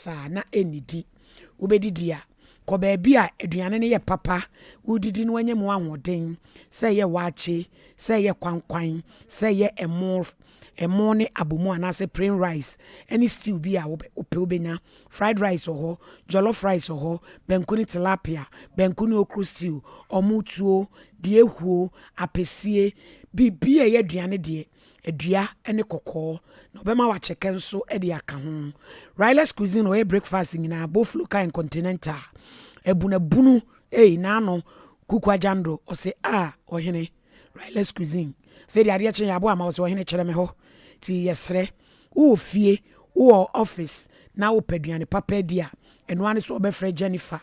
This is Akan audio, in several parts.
basaa na ɛnnidi. Wobɛdidi a, kɔ baabi a aduane no yɛ papa, wodidi na woanya mu ahoɔden, sɛ ɛyɛ waakye, sɛ ɛyɛ kwankwan, sɛ ɛyɛ ɛmo, ɛmo ne abomu anaasɛ plain rice ne stew bi a wopɛ wobɛnya. Fried rice wɔ hɔ, jollof rice wɔ hɔ, banku ne tilapia, banku ne okro stew, ɔmo tuo, deɛ ehuo, apɛsie, biribi a ɛyɛ aduane deɛ, adua ne kɔkɔɔ, na ɔbɛma wakyɛkɛ nso de aka ho. Riley's Cuisine ɔyɛ breakfast nyinaa, both local and continental. Abunabunu, ei, n'ano, kuku agyando, ɔsɛ a ɔhene, Riley's Cuisine. Afei deɛ adeɛ kye yɛ aboa ama ɔsɛ ɔhene kyerɛ me hɔ. Nti yɛsrɛ, wowɔ fie, wowɔ office, na wopɛ aduane papa adi a, ɛno ara ne sɛ wɔbɛfrɛ Jennifer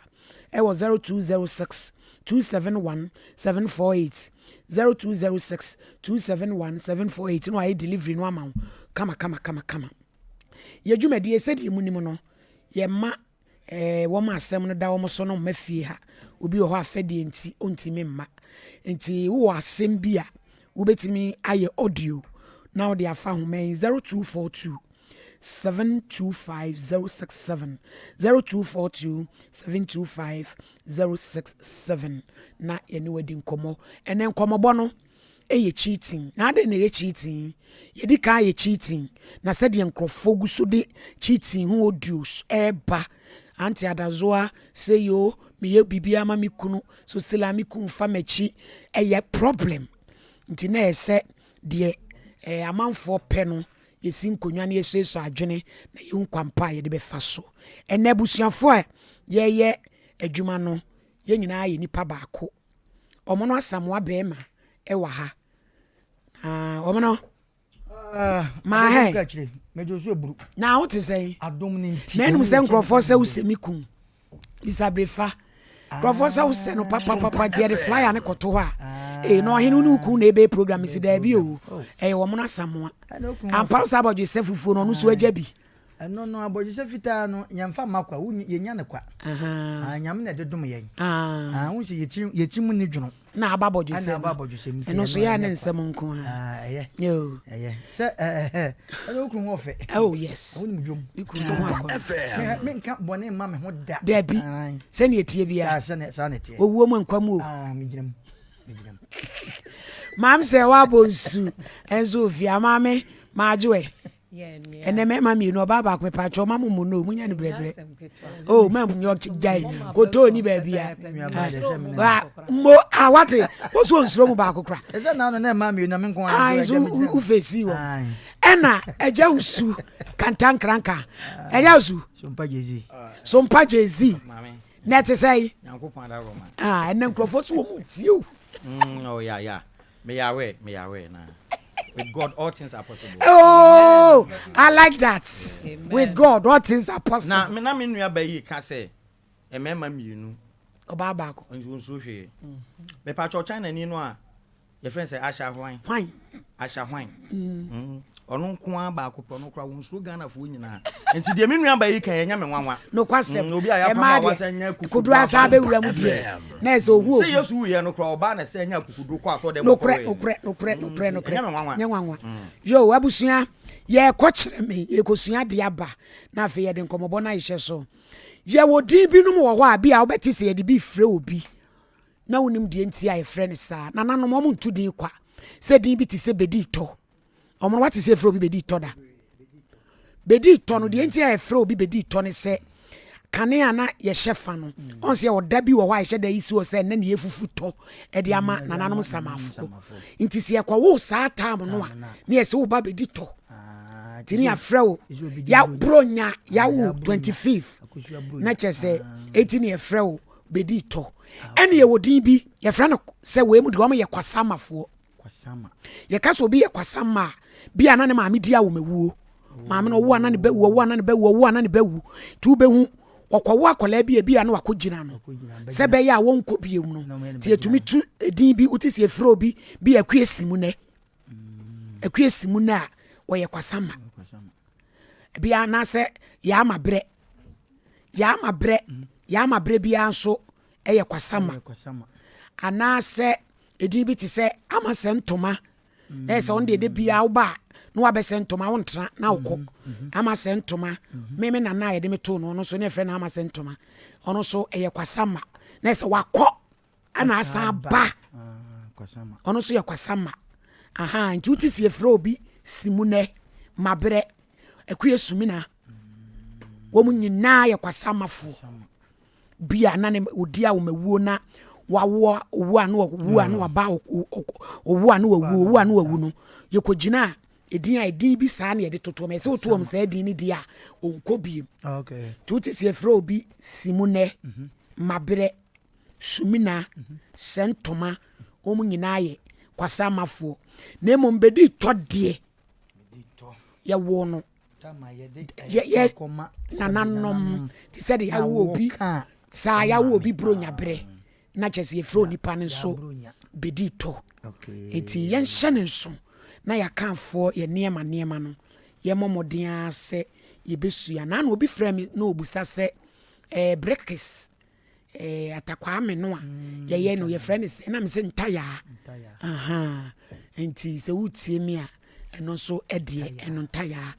ɛwɔ 0206 271 748, 0206 271 748, na wayɛ delivery no ama wo kama kama kama kama. Yɛ dwumadie, sɛdeɛ mu nim no, yɛma wɔn asɛm no da wɔn so no mma fie ha. Obi wɔ hɔ afɛdeɛ nti ɔntumi mma, nti wowɔ asɛm bi a wobɛtumi ayɛ audio na wode afa ahoma yi, 0242 725 067, 0242 725 067, na yɛne wadi nkɔmmɔ. Ɛnɛ nkɔmmɔbɔ no ɛyɛ cheating. Na adɛn na ɛyɛ cheating? Yɛdi kan yɛ cheating na sɛdeɛ nkurɔfoɔ gu so de cheating ho audios ɛɛba. Ante adazoa sɛ yo, meyɛ biribiara ma me kunu so, still a me kunu fa m'akyi, ɛyɛ problem. Nti na ɛyɛ sɛ deɛ amanfoɔ pɛ no, yɛsi nkonnwa no, yɛsuasua adwene na yɛhu kwampa a yɛde bɛfa so. Ɛnɛ abusuafoɔ a yɛyɛ adwuma no, yɛn nyinaa yɛ nipa baako. Ɔmo no Asamoa bɛrima ɛwɔ ha na ɔmo no maa hɛ na wote sɛn na ɛnum sɛ nkurɔfoɔ sɛ wosɛ mi kum bisabrefa, nkurɔfoɔ sɛ wosɛ no papapapa, nti yɛde flyer ne kɔto hɔ a, ee, na ɔhene ne wokun na ebe program si daabi o, ɛyɛ wɔn no Asamoa ampa wo sɛ abɔdwe sɛ fufuo no, ɔno nso agya bi. Ɛno no abɔdwesɛ fitaa no, yɛmfa mma kwa, yɛnya ne kwa. Nyame na ɛde dom yɛn. Wo sɛ yɛkyi mu ne dwono. Na aba abɔdwe ɛna sɛ aba abɔdwesɛ mu. Ɛno nso yɛ ne nsɛm nko a. Ɛyɛ. Yo. Ɛyɛ sɛ ɛne wo kunu ho ɔfɛ. Oh yes. Wonim dwom. Ne kunu ho akɔ. Menka bɔne mma me ho da. Dabi. Sɛnea ɛtie biara. Saa na ɛteɛ. Owuo mu, nkwa mu o. Megyina mu, megyina mu. Maam sɛ woabɔ nsu ɛnso ofie amaame maadwo ɛ. Ɛnɛ mɛma mmienu, ɔbaa baako. Mepatwɛ ɔma mo mu no, munya no brɛbrɛ o, ma nyɛ gyae kotoo ni baabi a wa mo a wate woso onsuro mu baako kora. Ɛsɛ na no na ɛma mmienu na me nko ara. Ai so wofesi wɔ ɛna ɛgya wusu kantankranka ɛgya wusu. Sompa Jay-Z. Sompa Jay-Z na ɛte sɛ yi. Ah, ɛnɛ nkurɔfoɔ so wɔ mu tie o. Oh yeah. Me Yahweh, me Yahweh na. With God all things are possible. Oh, I like that. Amen. With God all things are possible. Na me nua ba yi ka sɛ mmarima mmienu, ɔbaa baako. Nso nsuo hwee. Mepa kyɛw, China ni no a yɛfrɛ sɛ Asha Hwan. Hwan? Asha Hwan. Ɔno nko ara baako pɛ, ɔno koraa wɔn nsuo Ghanafoɔ nyinaa. Nti deɛ me nua ba yi ka yɛ nyɛ me nwanwa. Nokwasɛm. Obi a yɛapam ɛmaa a wasan nya deɛ kuku koduro asa abɛwura mu deɛ na ɛsɛ ohu sɛ ohu. Yesu wuyɛ no koraa, ɔbaa na sɛ nya kukuduro kɔ asɔ dɛm. Nokorɛ, nokorɛ, nokorɛ, nokorɛ. Ɛnyɛ me nwanwa. Nyɛ nwanwa. Yo, abusua, yɛkɔ kyerɛ me, yɛkɔsua adeɛ aba na afei yɛde nkɔmmɔbɔ no ahyɛ so. Yɛwɔ din binom wɔ hɔ a bi a wobɛte sɛ yɛde bi frɛ obi na wonim deɛ nti a yɛfrɛ no saa. Nananom ɔmo nto din kwa. Sɛ din bi te sɛ bɛdi tɔ, ɔmo no wate sɛ yɛfrɛ obi bɛdi tɔ da. Bɛdi tɔ no deɛ nti a yɛfrɛ obi bɛdi tɔ ne sɛ kane a na yɛhyɛ fa no, ɔn sɛ ɔda bi wɔ hɔ a yɛhyɛ da yi si hɔ sɛ ɛnɛ ne yɛfufu tɔ ɛde ama nananom samafoɔ. Nti sɛ yɛkɔwo saa tam no a, ne yɛsɛ wo ba bɛdi tɔ, nti ne yɛafrɛ wo ya bronya yawo 25 na kyerɛ sɛ ɛnti ne yɛfrɛ wo bɛdi tɔ. Ɛne yɛwɔ din bi yɛfrɛ no sɛ wei mu deɛ ɔmo yɛ kwasamafoɔ. Yɛka sɛ obi yɛ kwasama a, bi a na ne maame di awomawuo, maame no ɔwo ana ne bɛwu, ɔwo ana ne bɛwu, ɔwo ana ne bɛwu, nti wobɛhu ɔkɔwo akwadaa bi, ebi a na wakɔ gyina no sɛ bɛyɛ a wɔnkɔ biem no. Nti yɛtumi tu edin bi, wote sɛ yɛfrɛ obi bi Akue si mu nɛ, Akue si mu nɛ a, wɔyɛ kwasama bi anaasɛ yɛama berɛ, yɛama berɛ, yɛama berɛ biara nso ɛyɛ kwasama, anaasɛ edin bi te sɛ ama sɛ ntoma na ɛsɛ ɔno deɛ de biara woba a. Na wabɛsɛ ntoma wontena na wokɔ. Ama sɛ ntoma me me nana a yɛde me too no ɔno nso ne yɛfrɛ no ama sɛ ntoma. Ɔno nso ɛyɛ kwasama. Na ɛsɛ wakɔ ɛna asan aba. Ɔno nso yɛ kwasama. Aha nti wote si yɛfrɛ obi simunɛ mabrɛ akue sumina. Wɔn nyinaa yɛ kwasamafoɔ. Bi a na ne odi a wɔawuo na wawoɔ owu a na wawu a na waba owu a na wawu owu a na wawu no yɛkɔgyina a edin a edin bi saa na yɛde toto wɔn ɛsɛ woto wɔn saa edin no di a ɔnkɔ biem nti wote sɛ yɛfrɛ obi simunɛ mhm. maberɛ sumina mhm. sɛntoma wɔn nyinaa yɛ kwasamafoɔ na mmom bɛdi tɔ deɛ yɛwoo no yɛ nananom te sɛ de yɛawo obi saa yɛawo obi buronya berɛ na kyɛ sɛ yɛfrɛ onipa no nso bɛdi tɔ nti yɛnhyɛ ne nso na yɛakanfoɔ yɛ nneɛma nneɛma no yɛmmɔ mmɔden ara sɛ yɛbɛsua na na obi frɛ me na ɔbusa sɛ eh, brekes eh, atakwame no a mm, yɛyɛ no yɛfrɛ no sɛ na mesɛ ntayaa aha nti sɛ wotie me a ɛno nso ɛdeɛ ɛno ntayaa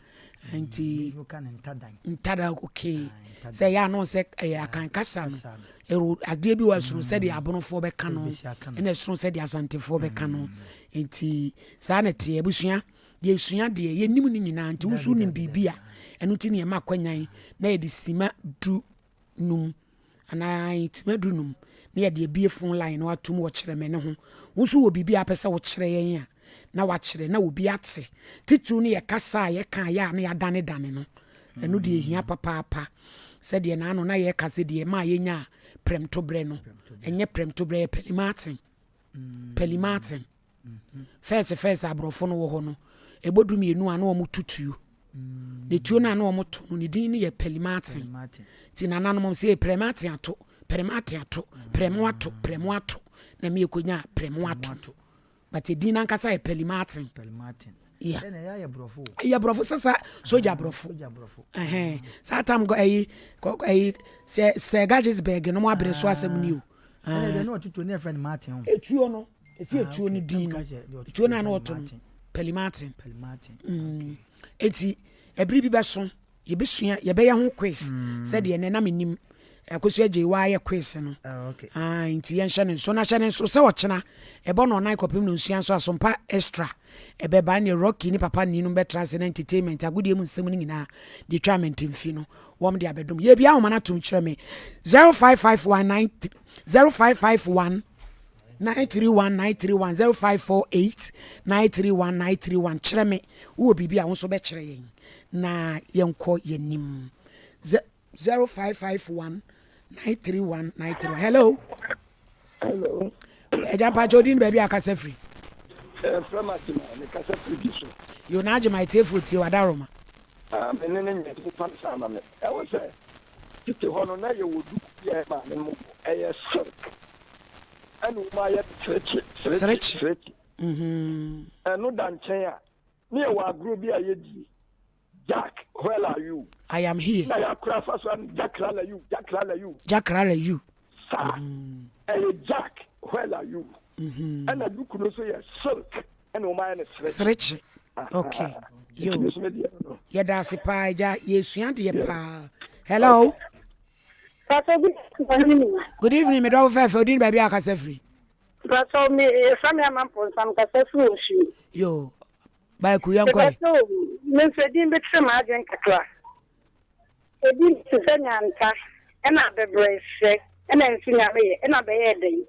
mm, nti ntada okay ah, sɛ ɛyɛ ano sɛ ɛyɛ ah, akan kasa no ɛwɔ adeɛ bi wɔ ɛsono mm. sɛdeɛ abonofoɔ bɛka no ɛna ɛsono sɛdeɛ asantefoɔ bɛka no nti saa na ɛteɛ abusua yɛsua deɛ yɛnim no nyinaa nti wo nso wonim biribi a ɛno nti ne yɛma akwanyan na yɛde sima du num anaa ntoma du num na yɛde abue phone line no atom wɔ kyerɛ me no ho. Wo nso wɔ biribi a wopɛ sɛ wokyerɛ yɛn a, na wakyerɛ na obi ate. Titiriw no yɛ kasa a yɛka a yɛ a na yɛadanedane no. Ɛno deɛ ɛhia papaapa. Sɛdeɛ naano na yɛreka sɛ deɛ ɛmaa yɛnyaa prɛmtoberɛ no, ɛnyɛ prɛmtoberɛ, ɛyɛ pɛlimaten. Pɛlimaten. Fɛs fɛs aborɔfo no wɔ hɔ no, ɛbɔ du mmienu a na wɔn to tuo. Na tuo no a na wɔn to no, ne din no yɛ pɛlimaten. Nti nananom sɛ pɛrɛmaten ato, pɛrɛmaten ato, pɛrɛmo ato, pɛrɛmo ato. Na mi ekonya pɛrɛmo ato no. But edin nankasa yɛ pɛlimaten. Yeah. Ɛyɛ borɔfo sasa soja borɔfo. Ɛhɛn. Saa tam ɛyi ɛyi sɛ sɛ Gadgesburg no mo abere so asɛm ni o. Etuo no. Esi ah, etuo no din no. Etuo no a na wɔto no Peli Martin. Mm. Eti ɛbere bi bɛso yɛbɛsua yɛbɛyɛ ho quiz mm. sɛdeɛ ɛnɛ na menim akosua gye wa ayɛ quiz no. Ah, ah, nti yɛnhyɛ no nso na hyɛ no nso sɛ ɔkyena ɛbɔ no ɔnan kɔpem no nsua nso asompa extra ɛbɛba ne Rocky ne papa ni no bɛtra ase na entertainment agodie mu nsɛm no nyinaa de twa amentemfi no wɔm de abɛdom yɛbia ahoma no atom kyerɛ me 0551 0551 931 931 0548 931 931 Kyerɛ me wowɔ biribi a wo nso bɛkyerɛ yɛn na yɛnkɔ yɛn anim. 0551 931 931 Hello. Hello. Ɛgya mpakyɛ odin baabi a akasa firi. Ɛfrɛ ma gyema mekasa firi bi so. Yo na agyema etiefoɔ tie wadaroma. Ah, me ne ne nyɛ nipa saa ma me. Ɛwɔ sɛ tete hɔ no na yɛwɔ duku bi a ɛma ne mo bɔ. Ɛyɛ silk. Ɛna wɔn ayɛ serekye serekye serekye. Ɛno da nkyɛn a ne yɛwɔ agorɔ bi a yɛdie. Jack, where are you? I am here. Na yɛakora afa so ano Jack rala you, Jack rala you. Jack rala you. Saa. Ɛyɛ Jack, where are you? Ɛna duku no nso yɛ silk ɛna wɔn ayɛ no serekye. Serekye. Okay. Yo. Yɛda ase paa agya yɛsua deɛ paa. Hello. Pastor, good evening. Good evening, me dɔfo fɛfɛ odin baabi a akasa firi. Pastor, me yɛfrɛ me ama mpɔnsam kasa firi osu. Yo, baaku yɛn kɔ yi. Pastor, me nso edin bi kyerɛ m'adwene kakra. Edin te sɛ nyanta, ɛna abɛbrɛsɛ, ɛna nso nyame yɛ, ɛna bɛyɛ dɛn.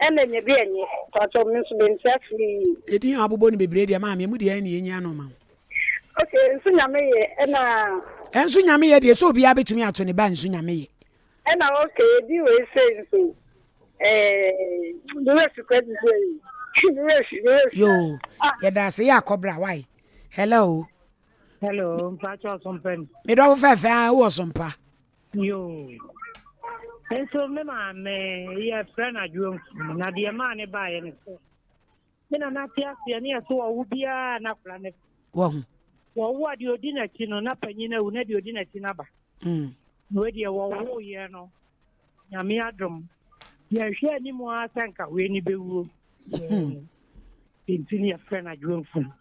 Ɛna nya bi ɛnyɛ. Pastor, me nso bɛnti ase yie. Edin a abobɔ no bebree deɛ maame emu deɛ ɛna yɛnyi ano ma wo. Okay, nso nyame yɛ, ɛna. Ɛnso nyame yɛ deɛ sɛ obiara bɛtumi ato ne ba nso nyame yɛ. Ɛna okay, edin wei sei nso. Ɛɛ, me werɛ fi kora ti sɛ yi. Me werɛ fi, me werɛ fi. Yo, yɛda ase yɛ akɔbra, why? Hello. Hello, mpakyɛ ɔsompa ni. Me dɔfo fɛfɛ a wowɔ sompa. Yo. Nso me maame yɛfrɛ no adwoa mfumu na deɛ maa ne baeɛ ne sɛ me nana te aseɛ ne yɛso wɔwo biara na akora ne Wahu. Wɔwo a deɛ ɔdi n'akyi no na panyin awu na deɛ ɔdi n'akyi no aba. Na wei deɛ wɔwoeɛ no Nyame adom yɛhwɛ anim ara sɛ nka wei ne bɛwuo. Nti ne yɛfrɛ no adwoa mfumu.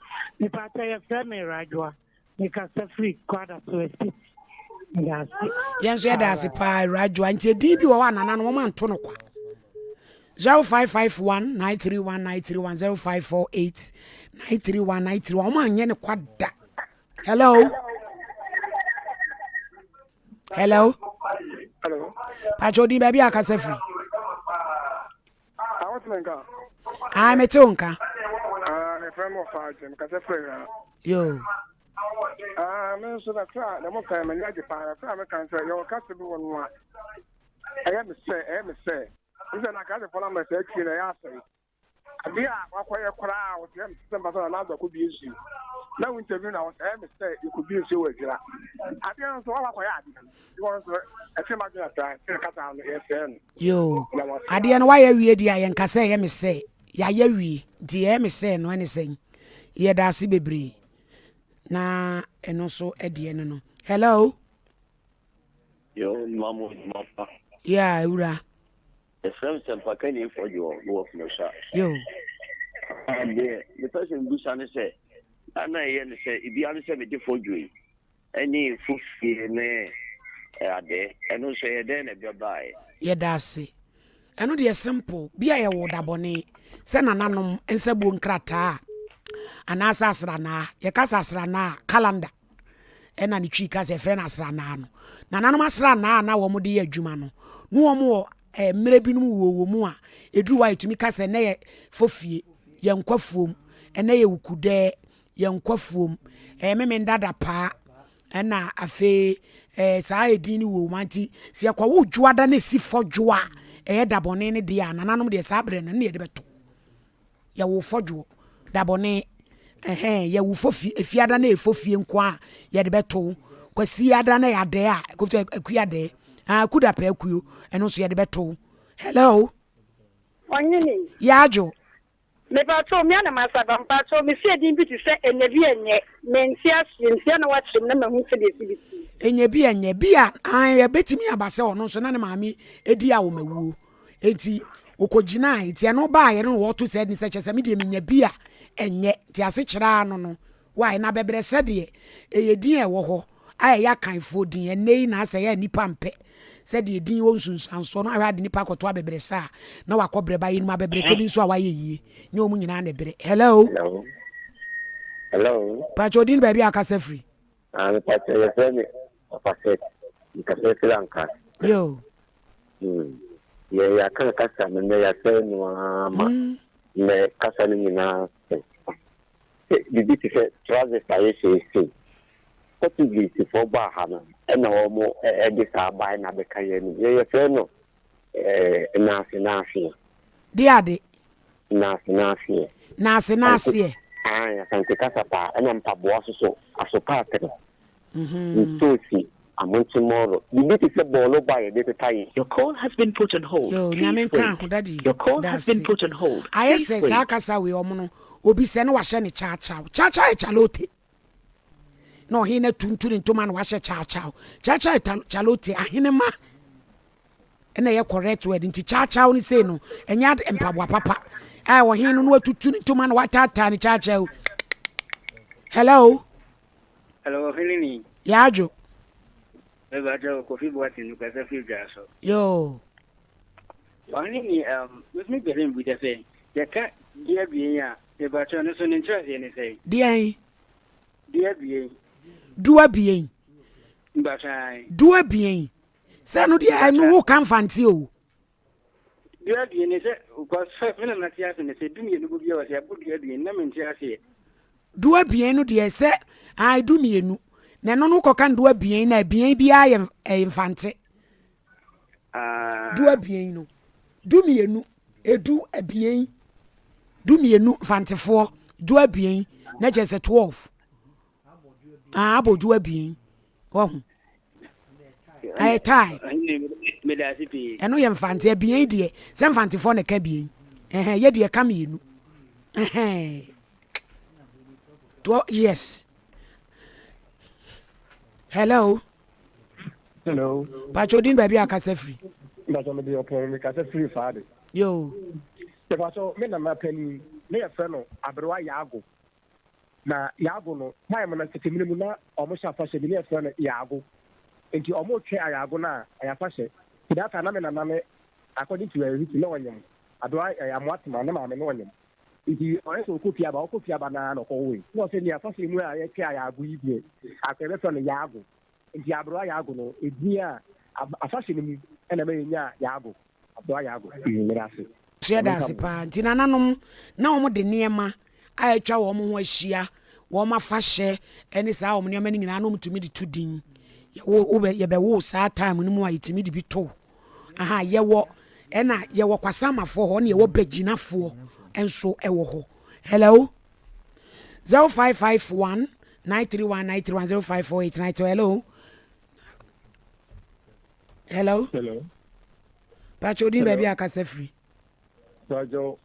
Mepakyɛ yɛfrɛ me Radwoa. Mekasa firi Kwadaso Estate. Meda ase. Yɛn nso yɛda ase paa Radwoa. Nti edin bi wɔ hɔ a nana no wɔn anto no kwa. 0551 931 931 0548 931 931 wɔn anyɛ no kwa da. Hello. Hello. Hello. Pakyɛ odin baabi a akasa firi. Ah, what's my nka? Ah, mete wo nka. Ah, me friend mo fa agye, mekasa firi ha. Yo. Ah, me nso kakra na mo kan m'ani agye paa kakra me kan sɛ yɛwɔ kasa bi wɔ no a ɛyɛ me sɛ ɛyɛ me sɛ sɛ na kasa fo na mɛ sɛ akyi na ɛyɛ asɛe Adeɛ a wakɔyɛ koraa a ɔsɛ me sɛ mfa sɛ na adɔ akɔbie nsuo na wo interview na ɔsɛ me sɛ yɛkɔbie nsuo wɔ adwira adeɛ no nso wakɔ akɔyɛ adeɛ no wɔn nso ɛte ma dwena saa sɛ kasa no yɛsɛɛ no. Yoo adeɛ no wayɛ wie deɛ a yɛnka sɛ ɛyɛ me sɛ yɛayɛ wie nti ɛyɛ me sɛ no ɛne sɛn yɛda ase bebree na ɛno nso ɛdeɛ no no hello. Yoo mma mo adwuma pa. Yeah awura. Yɛfrɛ me Sɛmpakani Fɔdwoɔ mewɔ Kumesa. Yo. Ah, deɛ mepɛ sɛ mebisa ne sɛ, na na ɛyɛ ne sɛ ebia ne sɛ mede fɔdwo yi ɛne fofie ne adɛɛ ɛno nso ɛyɛ dɛn na ɛbɛbaeɛ? Yɛda ase. Ɛno deɛ simple, bi a yɛwoo da bɔne sɛ nananom nsabuo nkrataa anaasɛ asranaa. Yɛka sɛ asranaa a, calendar. ɛna ne Twi ka sɛ yɛfrɛ no asranaa no. Nananom asranaa a na wɔde yɛ adwuma no, na wɔn wɔ eh, mmerɛ binom wɔ wɔ mu a, ɛduru hɔ a yɛtumi ka sɛ ɛnɛ yɛ fofie, yɛnkɔ afuom, ɛnɛ yɛ wukudɛɛ, yɛnkɔ afuom, eh, memenda da paa, ɛna afei eh, saa edin no wɔ mu nti sɛ yɛkɔwo dwoada na ɛsi fɔdwo a ɛyɛ dabɔne no deɛ a nananom deɛ saa berɛ no ne yɛde bɛto Yɛwo fɔdwoɔ, dabɔne, ɛhɛn, yɛwo fofie, efiada na efofie nko a yɛde bɛto, kwasiada na yɛ adɛɛ a, kofi akua adɛɛ, ah, akuda pɛ akuo, ɛno nso yɛde bɛto. Hello. Ɔnyini. Yaadwo. Mepakyɛw me ana masaba mpakyɛw mesi edin bi te sɛ enya bi ɛnyɛ mente aseɛ nti ana wakyerɛ mu na mahu sɛdeɛ ɛsi bi teɛ. Enya bi ɛnyɛ bi a ae ɛbɛtumi aba sɛ ɔno nso na ne maame edi awomawuo Enti ɔkɔgyinae, nti ɛno baeɛ no na wɔto saa din sɛ kyerɛ sɛ me deɛ menya bi a ɛnyɛ, nti asekyerɛ ara no no why na abɛbrɛsɛ deɛ ɛyɛ din a ɛwɔ hɔ a ɛyɛ Akanfoɔ din, ɛnnɛ yi na asɛ ɛyɛ a nnipa mpɛ sɛdeɛ din wɔ nsunsuansoɔ no ahwɛ ade nnipa akɔto abɛbrɛsɛ a na wakɔ brɛ ba yɛnim abɛbrɛsɛ bi nso a wayɛ yie nyɛ wɔn nyinaa na ɛbrɛ. Hello. Hello. Hello. Pakyɛ odin baabi a akasa firi. Ah, mepakyɛ yɛfrɛ me Papa Seth, mekasa firi Ankara. Yo. Hmm. Yɛ yɛaka kasa no nnɛ yɛasɛe no ara ma hmm. nnɛ kasa no nyinaa sɛ sɛ biribi te sɛ trousers a yɛhyɛ sei Portuguesefoɔ baa ha no ɛna wɔn ɛde saa bae na abɛka yɛn no yɛ yɛfrɛ no ɛɛ naase naaseɛ. De ade. Naase naaseɛ. Naase naaseɛ. Ae, Asante kasa paa ɛna mpaboa soso asopaatere. Ntoosi, amonkye-mɔɔrɔ, biribi te sɛ bɔɔlo ba a yɛde pepa yɛn. Your call has been put on hold. Yoo Please nyame nka wait. ho daddy Your call has been dase put on hold. ayɛ Please sɛ saa wait. kasa wei ɔmo no obi sɛ na wahyɛ ne kyaw kyaw kyaw kyaw yɛ chalote na ɔhene no atuntu ne ntoma na wahyɛ kyaw kyaw kyaw kyaw yɛ chalote ahenema ɛna ɛyɛ correct word nti kyaw kyaw no sei no ɛnyɛ ade mpaboa papa a ɔhene no na watutu ne ntoma na wataataa ne kyaw kyaw hello Hello, ɔhene ni. Yaadwo. Mebakyɛ Kofi Boateng no kasa firi dwa so. Yoo. Ɔhene ni, um, mesumi pɛ sɛ mebisa sɛ, yɛka di abien a, mebakyɛ no so ne nkyerɛaseɛ ne sɛn? Deɛn? Du abien. Du abien. Mebakyɛ ae. Du abien. Sɛ no deɛ ɛno wo ka mfante o. Du abien ne sɛ because first me na nate ase ne sɛ 12 bɔ bi a wɔsɛ abɔ du abien na mente aseɛ. Du abien no deɛ sɛ ae 12 na ɛno no wokɔka no du abien na abien biara yɛ ɛyɛ mfante. Ah. Du abien no 12 edu abien 12 mfantefoɔ du abien na kyerɛ sɛ 12 ah abɔ du abien wɔho ɛyɛ tae ɛno yɛ mfante abien deɛ sɛ mfantefoɔ na ɛka abien ɛhɛn yɛ deɛ ɛka mmienu ɛhɛn 12 yes hello. Hello. Pacho din baabi a kasa firi. Pacho me de ɔpɔn me kasa firi faade. Yo. Pacho me nana panin ne yɛfrɛ no Aberewa Yaago. Na Yaago no, time no tete mmerɛ mu na ɔmo hyɛ afahyɛ bi na yɛfrɛ no Yaago. Nti ɔmo retwe Ayaago no a, ɛyɛ afahyɛ. Nti that time na me nana no according to her history na ɔnyem. Adoa ɛɛ Amoatema ne maame na ɔnyem. Nti ɔyɛ sɛ ɔkɔ fie aba, ɔkɔ fie aba no ara na ɔkɔwoe. Na ɔsɛ nea afahyɛ mu a yɛtwe Ayaago yi deɛ, akɔ yɛbɛfrɛ no Yaago. Nti Aberewa Yaago no, edin a afahyɛ no mu na ɛma yɛnyaa Yaago. Aberewa Yaago. Meda ase. So yɛda ase paa. Nti nananom na wɔn de nneɛma a atwa wɔn ho ahyia, wɔn afahyɛ ne saa wɔn nneɛma no nyinaa na wɔn tumi de to din. Yɛwo wobɛ yɛbɛwo saa time no mu a yɛtumi de bi to. Aha yɛwɔ ɛna yɛwɔ kwasamafoɔ hɔ na yɛwɔ bɛgyinafoɔ nso ɛwɔ hɔ. Hello. 0551 931 931 0548 92 hello. Hello. Hello. Pacho odin baabi a kasa firi. Pacho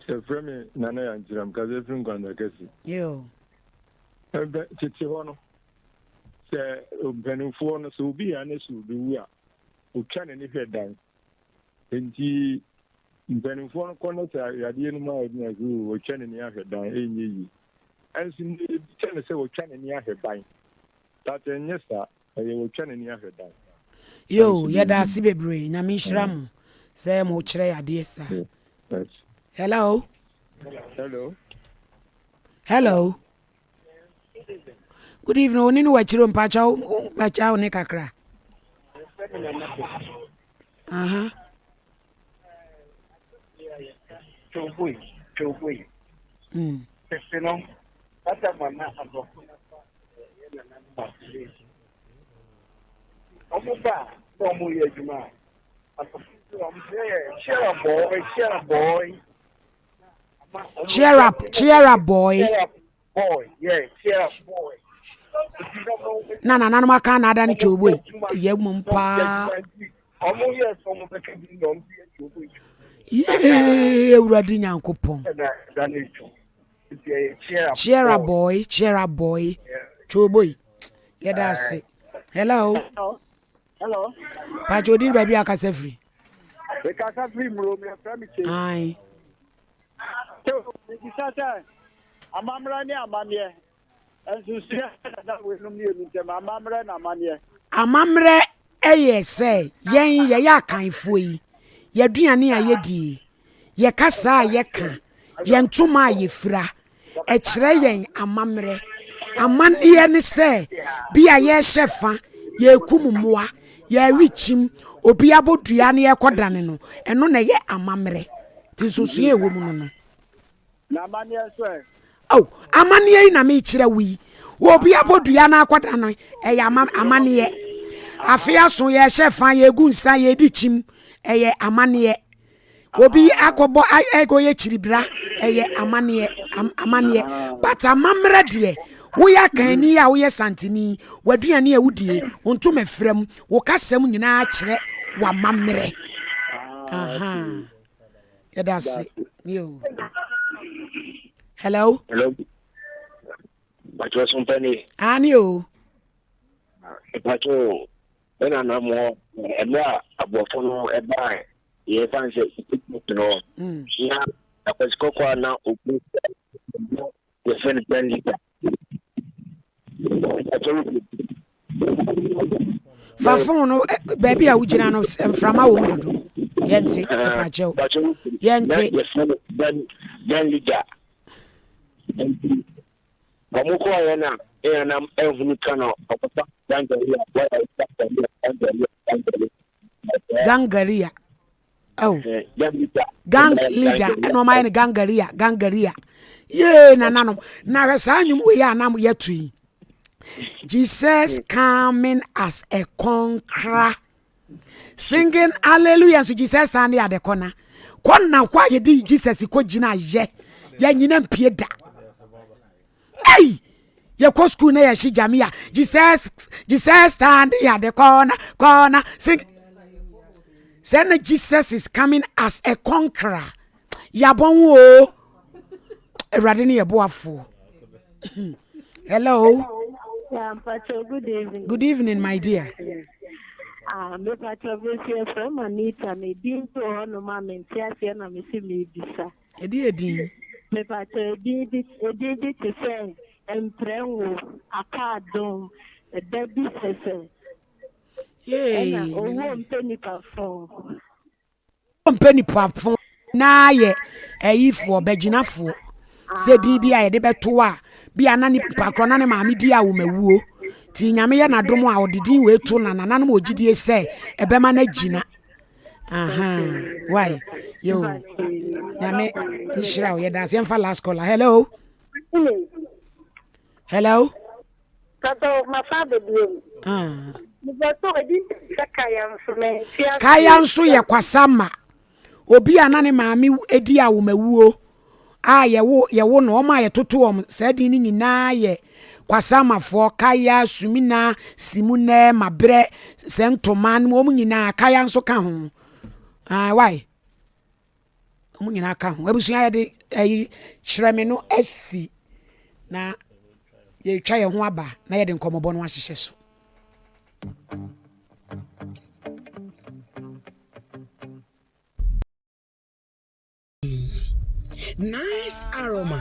yɛfrɛ me Nana Yankyerɛm kasa firi Nkwanta Kɛse. Yo. Ɛbɛ tete hɔ no sɛ mpanimfoɔ no sɛ obi yɛ ne sɛ obi wu a otwa n'ani hwɛ dan nti mpanimfoɔ no kɔ no sɛ yadeɛ no mu a ɛdina so otwa n'ani ahwɛ dan ɛnyɛ yie ɛnso ne ebi kyɛ no sɛ otwa n'ani ahwɛ ban but ɛnyɛ saa. Ɛyɛ wɔtwa n'ani ahwɛ dan. Yoo yɛda ase bebree nyame nhyira mo sɛ mo kyerɛ yɛ adeɛ saa. Hello. Hello. Hello. Good evening. Oni no wakyiro mpacha mpacha oni kakra. Aha. Twoboi, twoboi. Tete no, Adam na aborɔfo no fa yɛ nananom ase. Wɔn ba a na wɔn yɛ adwuma a, aborɔfo no wɔn sɛ yɛ cheer up boy, cheer up boy. Cheer up, cheer up boy. Cheer up boy, yeah, cheer up boy. Na nananom aka na ada ne twoboi. Yɛ mmom paa. Ɔmo yɛ sɛ ɔmo bɛka bi na ɔmo yɛ twoboi. Yee Awurade Nyankopɔn. Cheer up boy, cheer up boy. Twoboi. Yɛda ase. Hello. Hello. Pacho odin baabi akasa firi. Mekasa firi Muro, yɛfrɛ me Kyei. Ae. So mebisa sɛ amammerɛ ne amanneɛ nsunsuiɛ bɛn na ɛda weinom mmienu ntam, amammerɛ na amanneɛ? Amammerɛ yɛ sɛ yɛn yɛyɛ Akanfoɔ yi, yɛaduane a yɛdie, yɛ kasa a yɛka, yɛn ntoma a yɛfira, ɛkyerɛ yɛn amammerɛ. Amanneɛ ne sɛ bi a yɛrehyɛ fa, yɛrekum mmoa, yɛrewe kyim, obi abɔ dua na yɛrekɔdane no, ɛno na ɛyɛ amammerɛ. Nti nsonsonoeɛ a ɛwɔ mu no no. Na amanneɛ nso ɛ? Ao, amanneɛ yi na merekyerɛ wo yi. Obi abɔ dua na akɔdane no, ɛyɛ ama, amanneɛ. Afe aso, yɛrehyɛ fa, yɛregu nsa, yɛredi kyim, ɛyɛ amanneɛ. Obi akɔbɔ ɛkɔyɛ kyiribra ɛyɛ amaneɛ amaneɛ but amammerɛ deɛ woyɛ akanni a woyɛ santini w'aduane a wodie wo ntoma fira mu wo kasa mu nyinaa kyerɛ w'amammerɛ aha yɛda ase yo hello hello Pacho Sompani ani o Pacho Ɛna na mo mmerɛ a aborɔfo no baeɛ yɛfa no sɛ Egypt no mm. na akwasi kɔkɔɔ a na obi yɛfrɛ no Ben Lita fa fon no eh, baabi a wogyina no mframa wɔ mu dodo yɛnte ɛpakyɛw yɛnte yɛfrɛ no Ben Lita nti Wɔn kɔɔeɛ na Eanam anhunu ka na ɔkɔfa Gangaria Gangaria Gangaria Gangaria. Gangaria. Oh. Gang leader ɛna ɔma yɛ no gangaria gangaria yee nananom na hwɛ saa nnwom wei a na yɛto yi jesus coming as a conqueror singing hallelujah nso jesus stand at the corner kɔna hɔ a yɛde jesus kɔ gyina yɛ yɛnyina mpie da ei yɛkɔ school na yɛhye gyame a jesus jesus stand at the corner corner sing sɛ na jesus is coming as a conqueror yɛabɔ ho o awurade ne yɛboafoɔ hello Yeah, Mpacho, good evening. Good evening, my dear. Ah, me Pacho, me si efrɛ ma Anita, me din bi wɔ hɔnom a mente aseɛ na me si mebisa. Ɛdi edin. Me Pacho, edin bi edin bi te sɛ Mprɛnwo, Akaadom, Ɛda bi sɛsɛ, ɛna Yay, Owuo mpɛ nipa fo. Owuo mpɛ nipa fo na yɛ ayifoɔ, bɛgyinafoɔ. Sɛ din bi a yɛde bɛto a, bi a na nipa korɔ na ne maame di awomawuo. Nti Nyame yɛ n'adom a ɔde din wei to na nananom wɔ gyidie sɛ ɛbɛma no agyina. Aha, why? Yo, Nyame nhyira wo. Yɛda ase. Yɛmfa last caller. Hello. Hello. Papa, mafa abɛbiem. Ah. Mepɛ edi sɛ kaya nso mente ase. Kaya nso yɛ kwasama. Obi a na ne maame edi awomawuo a yɛwo yɛwo no wɔn a yɛtoto wɔn saa din no nyinaa yɛ kwasamafoɔ kaya sumina simunɛ mabrɛ sɛ ntoma no wɔn nyinaa kaya nso ka ho. Ah, why? Wɔn nyinaa ka ho. Abusua yɛde ɛyi kyerɛ me no asi na yɛretwa yɛn ho aba na yɛde nkɔmmɔbɔ no ahyehyɛ so. Nice aroma.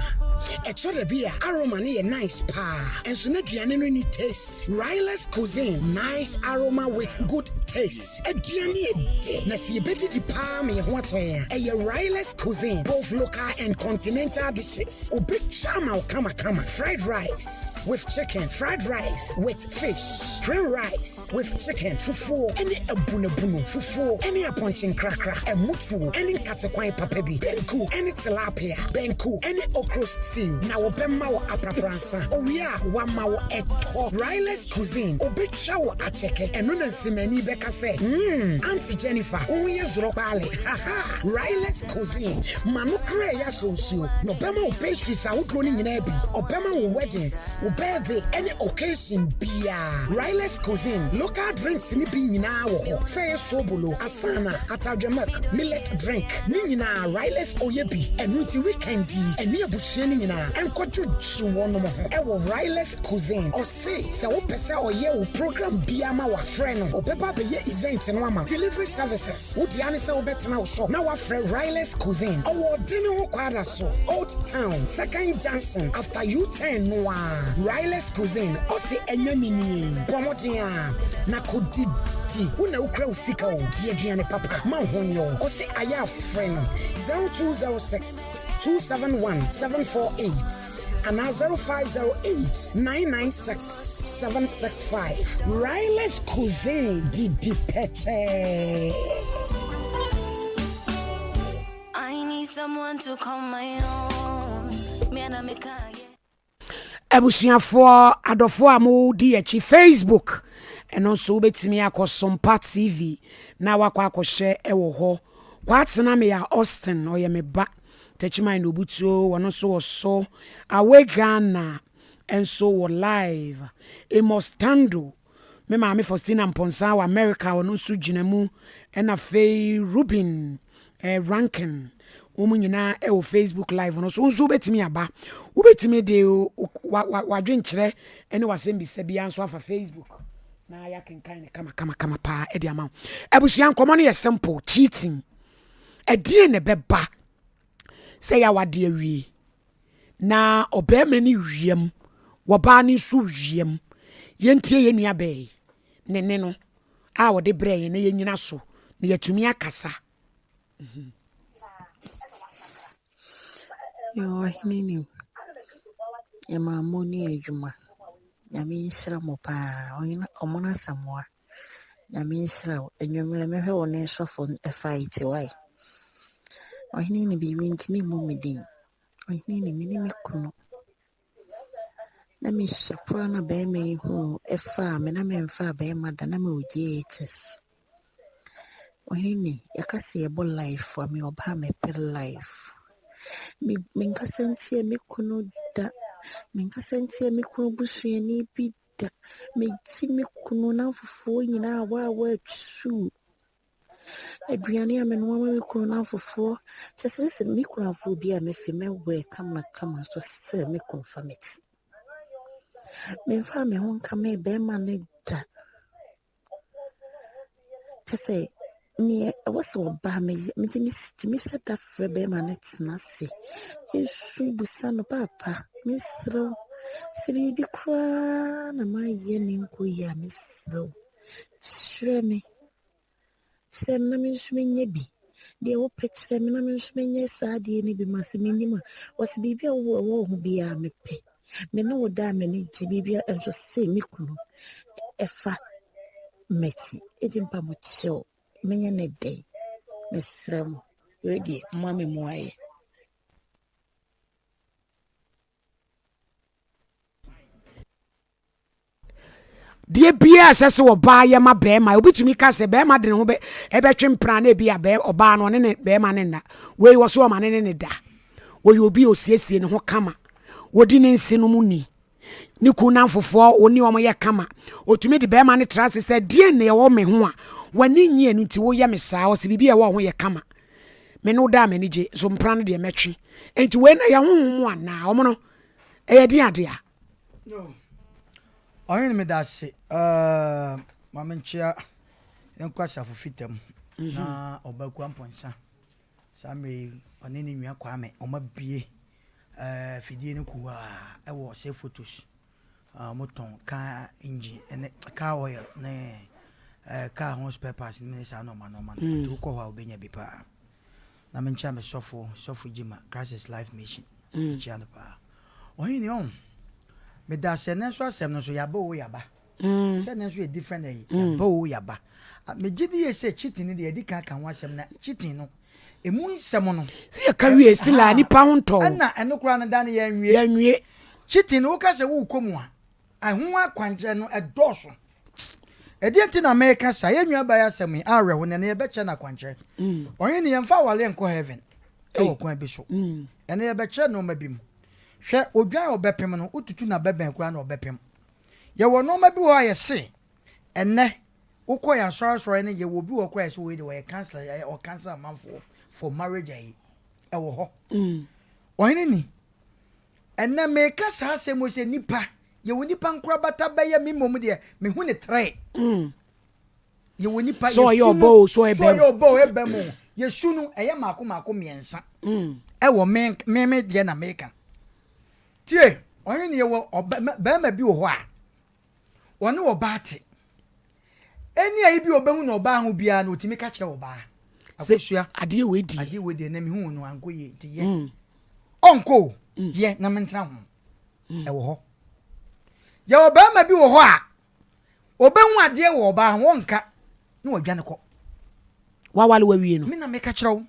Ɛtɔ da bi a aroma no yɛ nice paa, nso n'aduane no ni taste. Ryla's Cuisine, nice aroma with good taste. Aduane yɛ dɛ, na sɛ yɛbɛdidi paa ma yɛn ho atɔ yɛn a, ɛyɛ Ryla's Cuisine, both local and continental dishes. Obɛtwa ama wo kamakama. Fried rice with chicken, fried rice with fish, plain rice with chicken, fufuo ne abunabunu, fufuo ne apɔnkye nkrakra, ɛmotuo ne nkatekwan papa bi, banku ne tilapia, banku ne okro stew, na wɔbɛma wo aprapransa. Owie a, wama wo ɛtɔ. Riley's Cuisine, obɛtwa wo akyɛkɛ. Ɛno na nsemani bɛka sɛ, Mmm, Auntie Jennifer, wo ho yɛ zorɔ kpaale. Ha ha! Riley's Cuisine, ma no koraa ɛyɛ asonsuo, na ɔbɛma wo pastries ahodoɔ no nyinaa bi. Ɔbɛma wo weddings, wo birthday ne occasion biara. Riley's Cuisine, local drinks no bi nyinaa wɔ hɔ, sɛ ɛyɛ sobolo, asaana, atadwe milk, millet drink, ne nyinaa Riley's ɔyɛ bi. Ɛno nti weekend yi, ɛne abusua no nyinaa nkɔdwodwo wɔnom ho ɛwɔ Riley's Cuisine. Ɔse sɛ wopɛ sɛ ɔyɛ wo program biara ma wo a, frɛ no, ɔbɛba abɛyɛ event no ama wo. Delivery services, wo dea ne sɛ wobɛtena wo shop na woafrɛ Riley's Cuisine. Ɔwɔ Ɔdene ho Kwada so, Old Town, Second Junction, after U-turn no ara. Riley's Cuisine, ɔse ɛnyɛ me nie. Bɔ mmɔden ara na kɔdidi. Wo na wokura wo sika o, di aduane papa ma wo ho nyɛ wo. Ɔse ayɛ a frɛ no 0206 271 748 anaa 0508 996 765. Riley's Cuisine, didi pɛkyɛɛ. I need someone to call my own. Me and I'm a Abusuafoɔ, adɔfoɔ a modi akyi Facebook, ɛno nso wobɛtumi akɔ Sompa TV na wakɔ akɔhyɛ ɛwɔ hɔ. Kwatena Meya Austin, ɔyɛ me ba. Techiman na Obutuo, wɔno nso wɔ so. Away Ghana nso wɔ live. Amos Tando, Me maame Faustina Mponsah wɔ America, ɔno nso gyina mu. Ɛna afei Ruben eh, Rankin, wɔn nyinaa wɔ Facebook live no so. Wo nso wobɛtumi aba. Wobɛtumi de w'adwenkyerɛ ne w'asɛmbisa biara nso afa Facebook na yɛakenkan no kama kama kama paa de ama wo. Abusua nkɔmmɔ no yɛ simple, cheating. Ɛdeɛn na ɛbɛba sɛ yɛawade awie Na ɔbarima no wiam, wɔbaa no nso wiam. Yɛntie yɛn nua baa yi ne nne no a ɔde brɛɛ yɛn na yɛnyina so na yɛatumi akasa. Yoo ɔhene nim yɛmaa mo ne adwuma nyame nhyira mo paa ɔhene ɔmono asamoa nyame nhyira wo anwummerɛ mɛhwɛ wo ne sɔfo fight why ɔhene ne biribi ntumi mmɔ me din Ɔhene ne me ne me kunu. Na mehyɛ koraa na barima yi huu faa me na memfaa barima da na mewɔ JHS. Ɔhene yɛka sɛ yɛbɔ life a meyɛ ɔbaa a mepɛ life. Me menkasa ntia me kunu da. Menkasa ntia me kunu busuani bi da. Megye me kunu n'afofoɔ nyinaa waawaa atuu. Aduane a menoa ma me kunu nnamfofoɔ, kyerɛ sɛ sɛ me kunu afoɔ bi a mefi mɛwɛ kamakama nso sɛ me kunu fa me ti. Memfaa me ho nkamee bɛrima no da. Kyerɛ sɛ neɛ ɛwɔ sɛ ɔbaa meyɛ nti metumi hyɛ da frɛ bɛrima no tena ase. Nsu bisa no paapa mesrɛ wo. Sɛ biribi koraa na mayɛ ne nkɔ yie a, mesrɛ wo, kyerɛ me. Kyerɛ me na me nso menyɛ bi. Deɛ wopɛ kyerɛ me na me nso menyɛ saa adeɛ no bi ma sɛ mennim a, wɔse biribi a wowɔ ɛwɔ wo ho biara mepɛ. Me ne wo da a m'ani gye biribi a nso se me kunu ɛfa m'akyi. Enti mpa mo kyɛw, menyɛ ne dɛn? Mesrɛ mo, wei deɛ momma me mmuaeɛ. Deɛ biara ɛsɛ sɛ ɔbaa yɛ ma bɛrima obi tumi ka sɛ bɛrima de ne ho bɛ ɛbɛtwe mpena na ebi a bɛɛ ɔbaa no ɔne ne bɛrima ne nna wei wɔ so ɔma ne ne ne da wɔyɛ obi a osiesie ne ho kama wɔdi ne nse no mu ni ne kun namfofoɔ wɔne wɔn yɛ kama otumi de bɛrima no tra ase sɛ deɛ na ɛwɔ me ho a w'ani nye ɛno nti woyɛ me saa ɔsɛ biribi a ɛwɔ ho yɛ kama me ne wo da a m'ani gye so mpena no deɛ mɛtwe nti wei na yɛ honhom mu anaa wɔn no ɛyɛ den adeɛ a Ɔhene meda ase uh, ma menkyea yɛnkɔ asafo fitam mm -hmm. na ɔbakua mpɔnsa saa mmerɛ yi ɔne ne nua Kwame ɔma bie uh, fidie no kuwa ɛwɔ sɛ photos uh, wɔtɔn car engine ne car oil ne uh, car ho spare parts ne saa nɔɔma nɔɔma no mm. nti wokɔ hɔ a wobɛnya bi paa Na me nkyia me sɔfo, Sɔfo Gyima, Christ is Life Mission. Mm. Mekyia no paa. Ɔhene ɔn, meda ase ɛnɛ nso asɛm no nso yaba o yaba. Mm. Sɛ ɛnɛ nso yɛ different ɛyi, mm. yaba o yaba. Megye di yie sɛ cheating no deɛ yɛdi kan ka ho asɛm na cheating no emu nsɛm no. Si yɛ ka wie si la nipa ho ntɔ. Ɛna ɛno koraa no da no yɛnwie. Yɛnwie. Cheating no woka sɛ wokɔ mu a, ɛho akwankyerɛ no ɛdɔɔso. Ɛdeɛn nti na meka saa? Yɛn nua baa yi asɛm yi awerɛho na ɛnɛ yɛbɛkyerɛ no akwankyerɛ. Mm. Ɔhene no yɛmfa awale nkɔ heaven ɛwɔ kwan bi so. Mm. Ɛnɛ yɛbɛkyerɛ nneɛma bi mu. Hwɛ odwan a ɔbɛpem no, wotutu na bɛbɛn koraa na ɔbɛpem. Yɛwɔ nneɛma bi wɔ hɔ a yɛse ɛnɛ wokɔ yɛn asɔre asɔre no yɛwɔ obi wɔ koraa yɛsɛ wei de wɔyɛ counselor, ɛyɛ ɔcounselor amanfoɔ for marriage ayi ɛwɔ hɔ. Mm. Ɔhene ni ɛnɛ meka saa asɛm sɛ nipa Yɛwɔ nipa nkorabata bɛyɛ me mmom deɛ mehu ne trɛ. Mm. Yɛwɔ nipa sɛ ɔyɛ ɔbɔ o sɛ ɔyɛ bɛm ɔbɔ o ɛbɛm o yɛsu no ɛyɛ mako mako mmiɛnsa mm. ɛwɔ me me me deɛ na meka tie ɔne ne yɛwɔ ɔbɛ bɛrima bi wɔ hɔ a ɔne ɔbaa te ɛni ayi bi ɔbɛhu na ɔbaa ho biara na ɔtumi ka kyerɛ ɔbaa akosua adeɛ wei deɛ adeɛ wei deɛ na mehu no ankɔ yie nti yɛ mm. ɔnkɔ o mm. yɛ na mentena ho Ɛwɔ hɔ. Yɛwɔ barima bi wɔ hɔ a, ɔbɛhu adeɛ wɔ ɔbaa ho, ɔnka na wadwane kɔ. Wawale wawie no. Me na meka kyerɛ wo.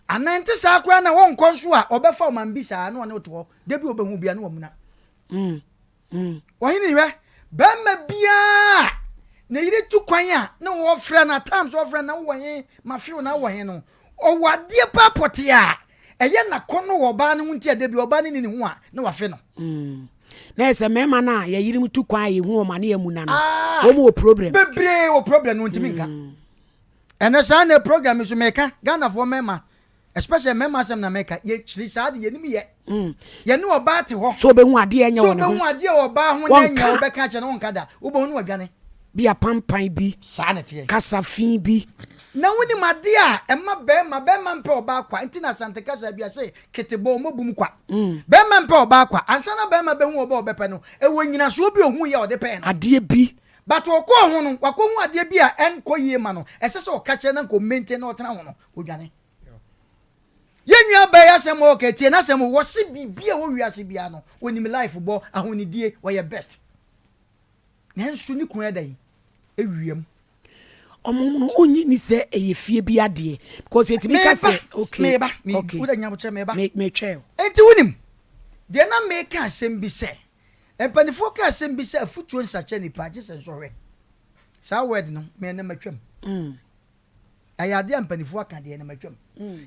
Anaa nte saa koraa na wɔnkɔ nso a, ɔbɛfa ɔman bi saa na ɔne wote hɔ. Da bi ɔbɛhu bia na wamuna. Mm. Mm. Ɔhene hwɛ, barima biara ne yere tu kwan a na wɔfrɛ no at times wɔfrɛ no na wowɔ he mafew na wowɔ he no ɔwɔ adeɛ paa pɔtee a Ɛyɛ n'akɔnnɔ wɔ ɔbaa no ho nti a da bi ɔbaa no nni ne ho a, na wafe no. Mm. Na yɛ sɛ mmarima no a yɛyerenom tu kwan a yɛhu wɔn a ne yɛamuna no, ah, wɔn wɔ problem. Bebree wɔ problem no ntumi nka. Mm. Ɛnɛ saa na program yi so meka Ghanafoɔ mmarima especially mmarima asɛm na meka yɛkyiri saa de yɛnim yɛ. Mm. Yɛne ɔbaa te hɔ. So ɔbɛhu adeɛ ɛnyɛ wɔ ne ho. So ɔbɛhu adeɛ wɔ ɔbaa ho na ɛnyɛ ɔbɛka akyɛ no ɔnka da. Wobɛhu no wadwane. Bi apampan bi. Saa na ɛteɛ. Kasa fi bi. Na wonim adeɛ a ɛma bɛɛma, bɛɛma mpɛ ɔbaa kwa, nti na Asante kasa bi ase ketebɔ ɔmɔ bum kwa. Bɛɛma mpɛ ɔbaa kwa, ansa na bɛɛma bɛhu ɔbaa ɔbɛpɛ no, ɛwɔ nyinasoɔ bi ɔhuiɛ a ɔde pɛɛ no. Adeɛ bi. But ɔkɔɔ ho no, wakɔhu adeɛ bi a ɛnkɔ yie ma no, ɛsɛ sɛ ɔka kyerɛ na nka ɔmaintain na ɔtena ho no, ɔdwane. Yɛn nua baa yi asɛm a ɔka, tie n'asɛm o, wɔse biribi a ɛwɔ wiase biara no, ɔnim life bɔ, ahonidie, ɔyɛ best. Nanso ne kunu ɛda yi, ɛwiam. Ɔmo no onnye nni sɛ ɛyɛ fie bi adeɛ because yɛtumi ka sɛ okay meba me okay wode nyabokyerɛ meba me metwɛn o. Enti wonim deɛ na meka asɛm bi sɛ mpanifoɔ ka asɛm bi sɛ afutuo nsakyera nipa gye sɛ nsɔhwɛ saa word no me ɛnɛ matwam mm. Ɛyɛ adeɛ a mpanifoɔ aka deɛ na matwam.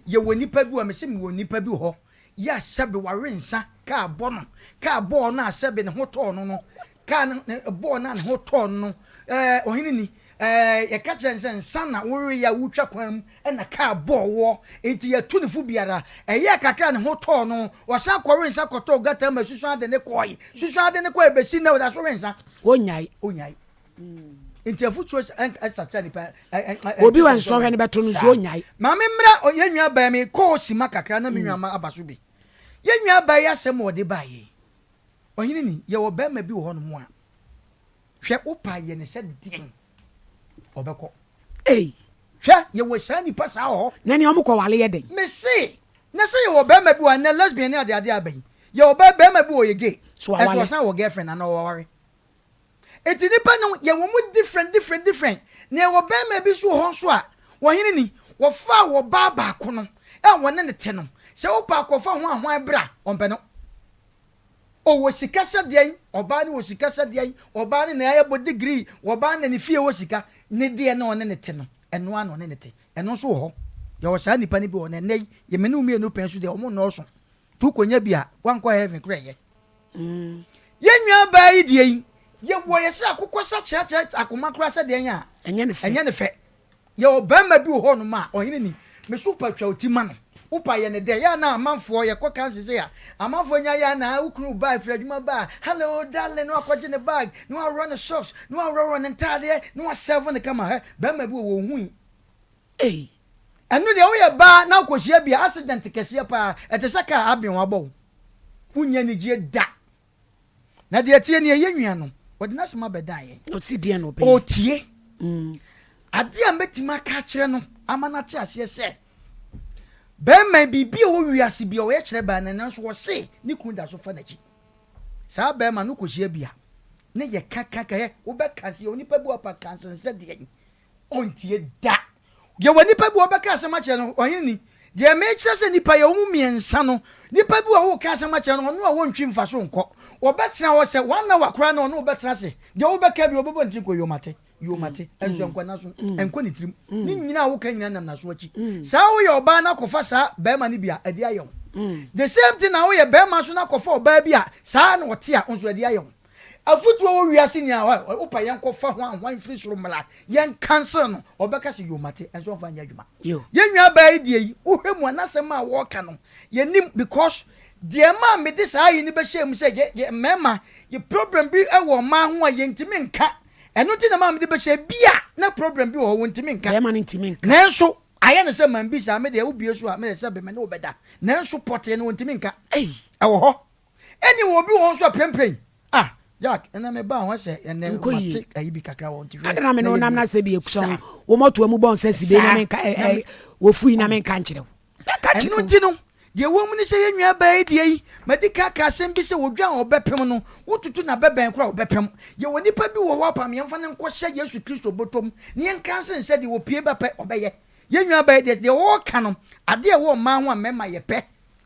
Yɛwɔ nipa bi wɔ mese mewɔ nipa bi wɔ hɔ yɛ a sɛbe wawe nsa kaa bɔ no kaa bɔɔ no a sɛbe ne ho tɔɔ no no kaa no bɔɔ no a ne ho tɔɔ no no ɛɛ ɔhene ni ɛɛ yɛka kyerɛ no sɛ nsa na woreyɛ a wotwa kwan mu ɛna kaa bɔɔ woɔ nti yɛtu ne fo biara ɛyɛ kakra ne ho tɔɔ no ɔsan kɔwe nsa kɔtɔɔ gata ma susu ade ne kɔɔe susu ade ne kɔɔe bɛsi nnɛ ɔda so we nsa ɔnyae ɔnyae Nti afutuo nsakyera nipa. Obi wɔ nsɔhwɛ no bɛto no nso onyae. Maame mmra yɛn nua baa mi kɔɔ sima kakra na me nua ma aba so bi. Yɛn nua baa yi asɛm a ɔde baa yi. Ɔhene ni, yɛwɔ barima bi wɔ hɔnom a, hwɛ, wopa yɛ no sɛ deɛn, ɔbɛkɔ. Ei! Hwɛ, yɛwɔ saa nnipa saa wɔ hɔ. Na nea wɔkɔ wale yɛ dɛn? Mese, na sɛ yɛwɔ barima bi wɔ ha, nnɛ lesbian ne adeade aba yi, yɛwɔ bɛ, barima bi wɔ ɔyɛ gay, So wawale? ɛnso ɔsan wɔ girlfriend anaa ɔware. Enti nnipa no, yɛwɔ mu different, different, different. Na yɛwɔ barima bi nso wɔ hɔ nso a, ɔhene ni, wɔfaa ɔbaa baako no a wɔne no te no, sɛ wopɛ akɔfa ho ahwan bra, ɔmpɛ no. Ɔwɔ sika sɛ deɛn? Ɔbaa no wɔ sika sɛ deɛn? Ɔbaa no na ɛbɔ degree, ɔbaa no na ne fie wɔ sika. Ne deɛ na ɔne no te no, ɛno ara na ɔne no te. Ɛno nso wɔ hɔ. Yɛwɔ saa nnipa no bi wɔ hɔ, na ɛnnɛ yi, yɛ me ne wo mmienu pɛn so deɛ, wɔn nnɔɔso. Nti wokɔnya bi a, woankɔ heaven koraa ɛyɛ. Yɛn nuabaa yi deɛ yi, yɛwɔ yɛ sɛ akokɔ sakyeakyea akoma koraa sɛ deɛn a, Ɛnyɛ ne fɛ. ɛnyɛ ne fɛ. Yɛwɔ barima bi wɔ hɔnom a, ɔhene ni, me so wopa twa wo ti ma no, wopa yɛ no dɛ, yɛ a na amanfoɔ, yɛkɔ kanse sei a, amanfoɔ nya yɛ a na wo kunu ba firi adwuma ba a, hello darling, na wakɔgye ne bag, na waworɔ ne socks, na waworɔworɔ ne ntaadeɛ, na wasɛvo no kama, hɛ, barima bi wɔ hɔ ɔhui. Ei. Ɛno deɛ woyɛ baa na wokɔhyia bi a, accident kɛseɛ paa, ɛte sɛ kaa aben wabɔ wo, wonnya anigyeɛ da. Na deɛ ɛteɛ nie, yɛn nua no, ɔde n'asɛm abɛdan yɛn. Ɔsi deɛ na ɔbɛyɛ. Ɔretie. Mm. Adeɛ a mɛtumi aka akyerɛ no ama no ate aseɛ sɛ, bɛrima biribi a ɛwɔ wiase bi a ɔyɛ kyerɛ baa no nanso ɔse ne kunu da so fa n'akyi. Saa bɛrima no kɔhyia bi a, ne yɛ ka ka ka yɛ wobɛka sɛ yɛ onipa bi wapa ka nsensɛ deɛ Ɔntie da. Yɛwɔ nnipa bi wɔbɛka asɛm akyerɛ no, ɔhene ni. Deɛ mekyerɛ sɛ nnipa yɛwɔ mu mmiɛnsa no, nipa bi wɔ woka asɛm akyerɛ no, ɔno a wɔntwi mfa so nkɔ. Ɔbɛtena hɔ sɛ one hour koraa na ɔne wo bɛtena ase. Deɛ wobɛka bi ɔbɛbɔ ne tiri kɔ yoo mate, yoo mate, ɛnso ɛnkɔ n'aso, ɛnkɔ ne tirim. Ne nyinaa a woka nyinaa nam n'aso akyi. Saa woyɛ ɔbaa na akɔfa saa barima no bi a, ɛde ayɛ wo. The same thing na woyɛ barima nso na akɔfa ɔbaa bi a, saa na ɔte a, nso ɛde ayɛ wo. Afotuo wɔ wiase nyinaa hɔ a wopɛ yɛn kɔ fa ho ahwan firi soro mmra yɛn cancel no ɔbɛka sɛ yoo mate ɛnso ɔmfa nyɛ adwuma. Yɛn nua baa yi deɛ yi wohwɛ mu a n'asɛm a wɔreka no yɛnim because deɛ ɛma mede saa ayi no bɛhyɛ mu sɛ yɛ yɛ mmarima yɛ problem bi wɔ mmaa ho a yɛntumi nka ɛno nti na maa mede bɛhyɛ bi a na problem bi wɔ hɔ wɔntumi nka Bɛrima no ntumi nka. Nanso ayɛ no sɛ mambisa me deɛ wobie so a me deɛ sɛ bɛmɛ ne wobɛda nanso pɔtee no wɔntumi nka ɛwɔ hɔ. Ɛne wɔ obi wɔ hɔ nso a prɛmprɛn. Ah Jack ɛnɛ me baa ho sɛ ɛnɛ mate ayi bi kakra wɔ nti hwɛ. Adɛn na me ne wo nam na sɛ bi ekusa wo wo mɔtoa mu bɔ nsa si be na menka ɛ ɛ wofui na menka nkyerɛ wo. Mɛka kyerɛ wo. Ɛno nti no deɛ ɛwɔ mu ne sɛ yɛn nua baa yi deɛ yi madi kan aka asɛm bi sɛ odwan a ɔbɛpem no wotutu n'abɛbɛn koraa a ɔbɛpem. Yɛwɔ nipa bi wɔ hɔ apam yɛmfa no nkɔhyɛ Yesu Kristo bɔtɔm na yɛnka nse sɛ deɛ ɔpue ba pɛ ɔbɛyɛ. Yɛn nua baa yi deɛ deɛ ɔreka no adeɛ a ɛwɔ mmaa ho a mmarima yɛpɛ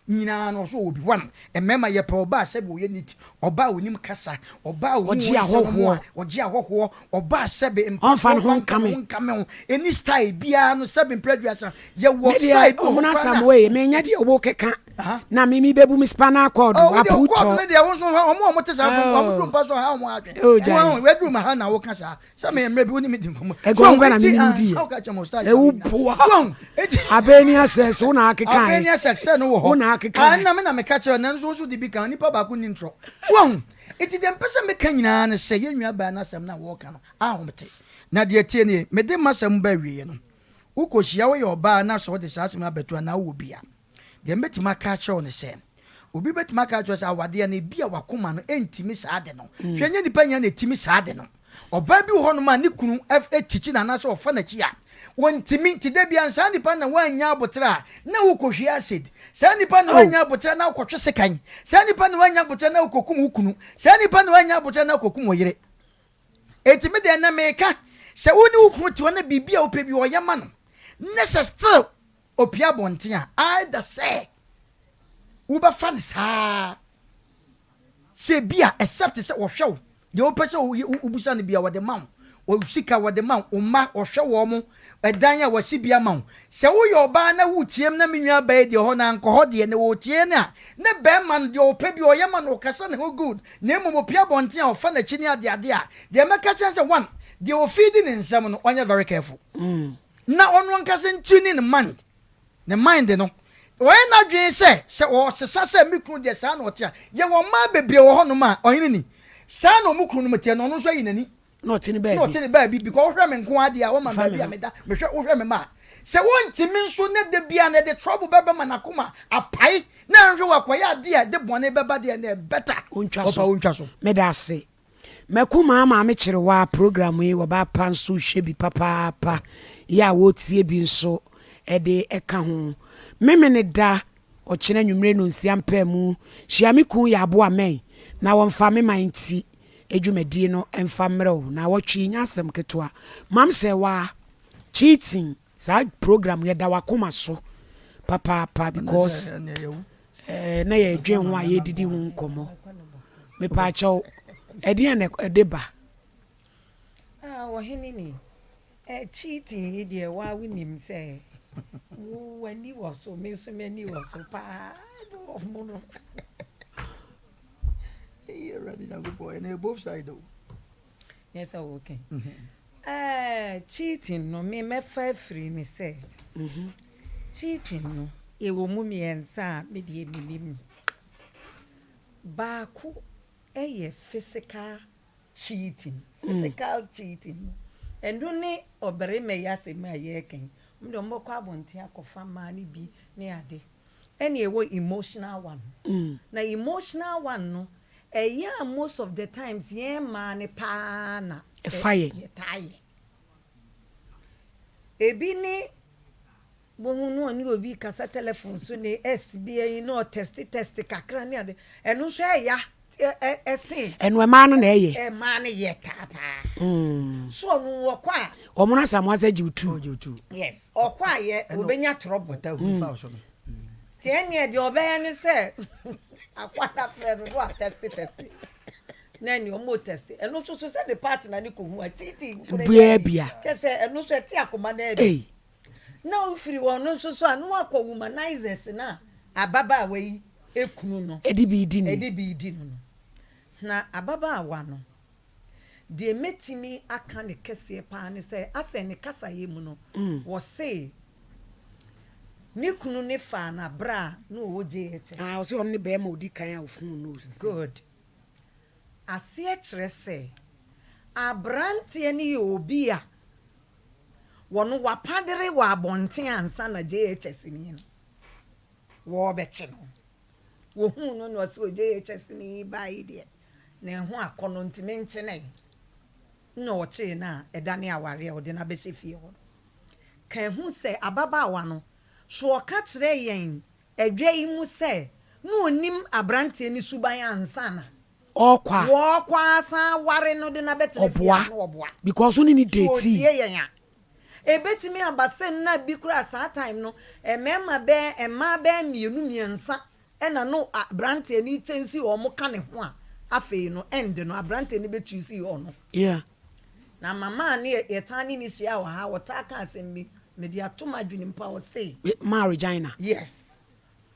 nyinaa no ɔso ɔwɔ bi one mmarima yɛpɛ ɔbaa sɛbi ɔyɛ neat ɔbaa onim kasa ɔbaa ohu Ɔgye wɔn nsɛm mu a ahɔhoɔ. ɔgye ahɔhoɔ ɔbaa sɛbi Ɔmfa ne mpaboa ho ɔmfa nka nkame. ne ho nkame ho ɛni style biara no sɛbi mpere aduasa yɛwɔ Me deɛ style bi wɔ hɔ ɔmono koraa na Asamoah yi menyɛ deɛ wo keka Aha. na me me bɛbu me spinal cord Oh, wo deɛ aputɔ. cord no deɛ wo nso wɔn a wɔte saa nso wɔn duru Oh. mpa so ha wɔn adwene Oh, wɔn gyae. wɔaduru ma ha na woka saa Sɛ meyɛ mmerɛ bi wo ne me di nkɔmmɔ. Ɛgɔn So bɛ na eti me ne no ah di sɛ yɛ. woka kyerɛ me style Ewu nyinaa. boa. So eti Abɛni asɛ so wo na akeka Abɛni ɛ. asɛ sɛ no wɔ hɔ. Wo na akeka Ah ɛ. na me na meka kyerɛ nanso wo nso de bi ka nipa baako nni ntorɔ. So ahu eti deɛ mpɛ sɛ meka nyinaa ne sɛ yɛn nua baa no asɛm no a wɔreka no ahomete. Na deɛ ɛteɛ nie mede m'asɛm ba awieɛ no wokɔhyia woyɛ ɔbaa na sɛ wode saa asɛm yi abɛto anaa wowɔ bi a Deɛ mɛtumi aka akyerɛ wo ne sɛ, obi bɛtumi aka akyerɛ wo sɛ awadeɛ no, ebia w'akoma no ntumi saa ade no. Hwɛ, ɛnyɛ nnipa nyinaa na ɛtumi saa ade no. Ɔbaa bi wɔ hɔnom a ne kunu kyikyi no anaasɛ ɔfa n'akyi a, ɔntumi. Nti da biara no, saa nipa no na wannya aboterɛ a, na wokɔhwie acid. Saa nipa no na wannya aboterɛ na wokɔtwe sekan. Saa nipa no na wannya aboterɛ na wokɔkum wo kunu. Saa nipa no na wannya aboterɛ na wokɔkum wo yere. Enti me deɛ ɛnnɛ meka sɛ wo ne wo kunu te hɔ na biribi a wopɛ bi ɔyɛ ma no, ne sɛ still Opue abɔnten a, either sɛ wobɛfa no saa sɛ bi a except sɛ ɔhwɛ wo deɛ wopɛ sɛ wobisa no bia wɔde ma wo, wo sika wɔde ma wo, wo mma ɔhwɛ wɔn mo, ɛdan a wasi bi ama wo. Sɛ woyɛ ɔbaa na wotiem na me nua baa yi deɛ ɔhɔ na ankɔ hɔ deɛ na ɔretie no a, ne bɛrima no deɛ ɔpɛ bi ɔyɛ ma no ɔkasa ne ho good na mmom opue abɔnten a ɔfa n'akyi ne adeade a, deɛ mɛka kyerɛ no sɛ one, deɛ ɔfiidi ne nsam no ɔnyɛ very careful. Na ɔno ankasa ntini ne mind, ne mind no, ɔyɛ n'adwene sɛ, sɛ ɔsesa sɛ me kunu deɛ saa na ɔte a, yɛwɔ mmaa bebree wɔ hɔnom a, ɔhene ni, saa na wɔn kununom teɛ, na ɔno nso ayi n'ani. Na ɔte ne baabi. Na ɔte ne baabi because wohwɛ me nko adeɛ a wɔma baabi a meda mehwɛ wohwɛ me ma sɛ wontumi nso ne da biara na ɛde trouble bɛbɛ ma n'akoma apae na nhwɛ wakɔyɛ adeɛ a ɛde bɔne bɛba deɛ na ɛbɛta ɔntwa so ɔntwa so. Meda ase. Mako maa maame kyerewaa program yi wɔba pa nso hwɛ bi papaapa yɛ a wɔretie bi nso de ka ho. Memene da ɔkyena anwummere nonsia mpaamu hyia me kun yɛ aboa mɛn na wɔmfa me man ti dwumadie no mfa mmerɛ wo naawɔtwe yi nyɛ asɛm ketewa. Mam sɛ waa cheating saa program yɛda wakoma so papaapa because Eh, na yɛdwen ho a yɛdidi ho nkɔmmɔ. Mepaakyɛw, ɛdeɛn na ɛde ba? Ah, ɔhene ni. Eh, cheating yi deɛ waa wonim sɛ wo w'ani wɔ so, me nso m'ani wɔ so paa. Ɔmo no. Eyi Awurade Nyankopɔn, ɛna both side o. Nyɛ sɛ woka. Eh, cheating no, me mɛfa afiri ne sɛ. Mhm. Cheating no, ɛwɔ mu mmiɛnsa a me deɛ menim. Baako yɛ physical cheating. Physical cheating no, ɛno ne ɔbarima yi asɛm a yɛreka yi. Wɔn deɛ wɔbɛkɔ abɔnten akɔfa mmaa no bi ne ade. Ɛna ɛwɔ emotional one. Na emotional one no, ɛyɛ a most of the times yɛn mmaa no paa na Ɛfa yɛn. yɛtaa yɛ. Ebi ne bohu no ɔne obi kasa telephone so ne S bi ayi na ɔtɛste tɛste kakra ne ade. Ɛno nso ɛya ɛsen. Ɛno ɛmaa no na ɛyɛ. Ɛmaa no yɛ taa paa. So ɔno wɔkɔ a. Wɔn no asamoah sɛ gye otu. Yes, ɔkɔ a yɛ obenya trouble. Ti ɛneɛ deɛ ɔbɛyɛ ne sɛ akwadaa frɛ no no atɛste tɛste. Na ɛne ɔmo tɛste. Ɛno nso so sɛ ne partner ne kɔhu a cheating nko na ɛyɛ bia. Kyɛ sɛ ɛno nso ɛte akoma no adi. Na wofiri wɔn no nso so a na wakɔ womanizers no a ababaawa yi ekunu no. Ɛde bi di no. Ɛde bi di no no. Na ababaawa no, deɛ mɛtumi aka ne kɛseɛ paa ne sɛ asɛ ne kasayɛ mu no, wɔse ne kunu ne faa no aberɛ a na ɔwɔ JHS. Ah, ɔse ɔno ne bɛrima odi kan a ofunu no. Good. Aseɛ kyerɛ sɛ, aberanteɛ no yɛ obi a wɔno wapadere wɔ abɔnten ansa na JHS ni no wɔrebɛkye no. Wɔhuu no na ɔse o JHS ni yi baa yi deɛ, ne ho akɔnnɔ nti menkye no ɛ. Nna ɔkyee no a ɛdane awareɛ a ɔde no abɛhyɛ fie hɔ no. Ka hu sɛ ababaawa no, so ɔka kyerɛɛ yɛn Adwa yi mu sɛ na ɔnim aberanteɛ no suban ansa na. Ɔɔkɔ a. Wɔɔkɔ asan aware no de no abɛtena fie a na ɔboa. Because wo ne no So datii. ɔtie yɛn a. Ɛbɛtumi aba sɛ nna bi koraa saa time no mmarima bɛyɛ mmaa bɛyɛ mmienu mmiɛnsa na no aberanteɛ no rekyɛnsi wɔn ka ne ho a afei no end no aberanteɛ no bɛ choose ɔno. Yeah. Na mama a ne yɛtaa ne no hyia wɔ ha ɔtaa ka asɛm bi Mede ato m'adwene mu paa, ɔse. Ma Regina. Yes.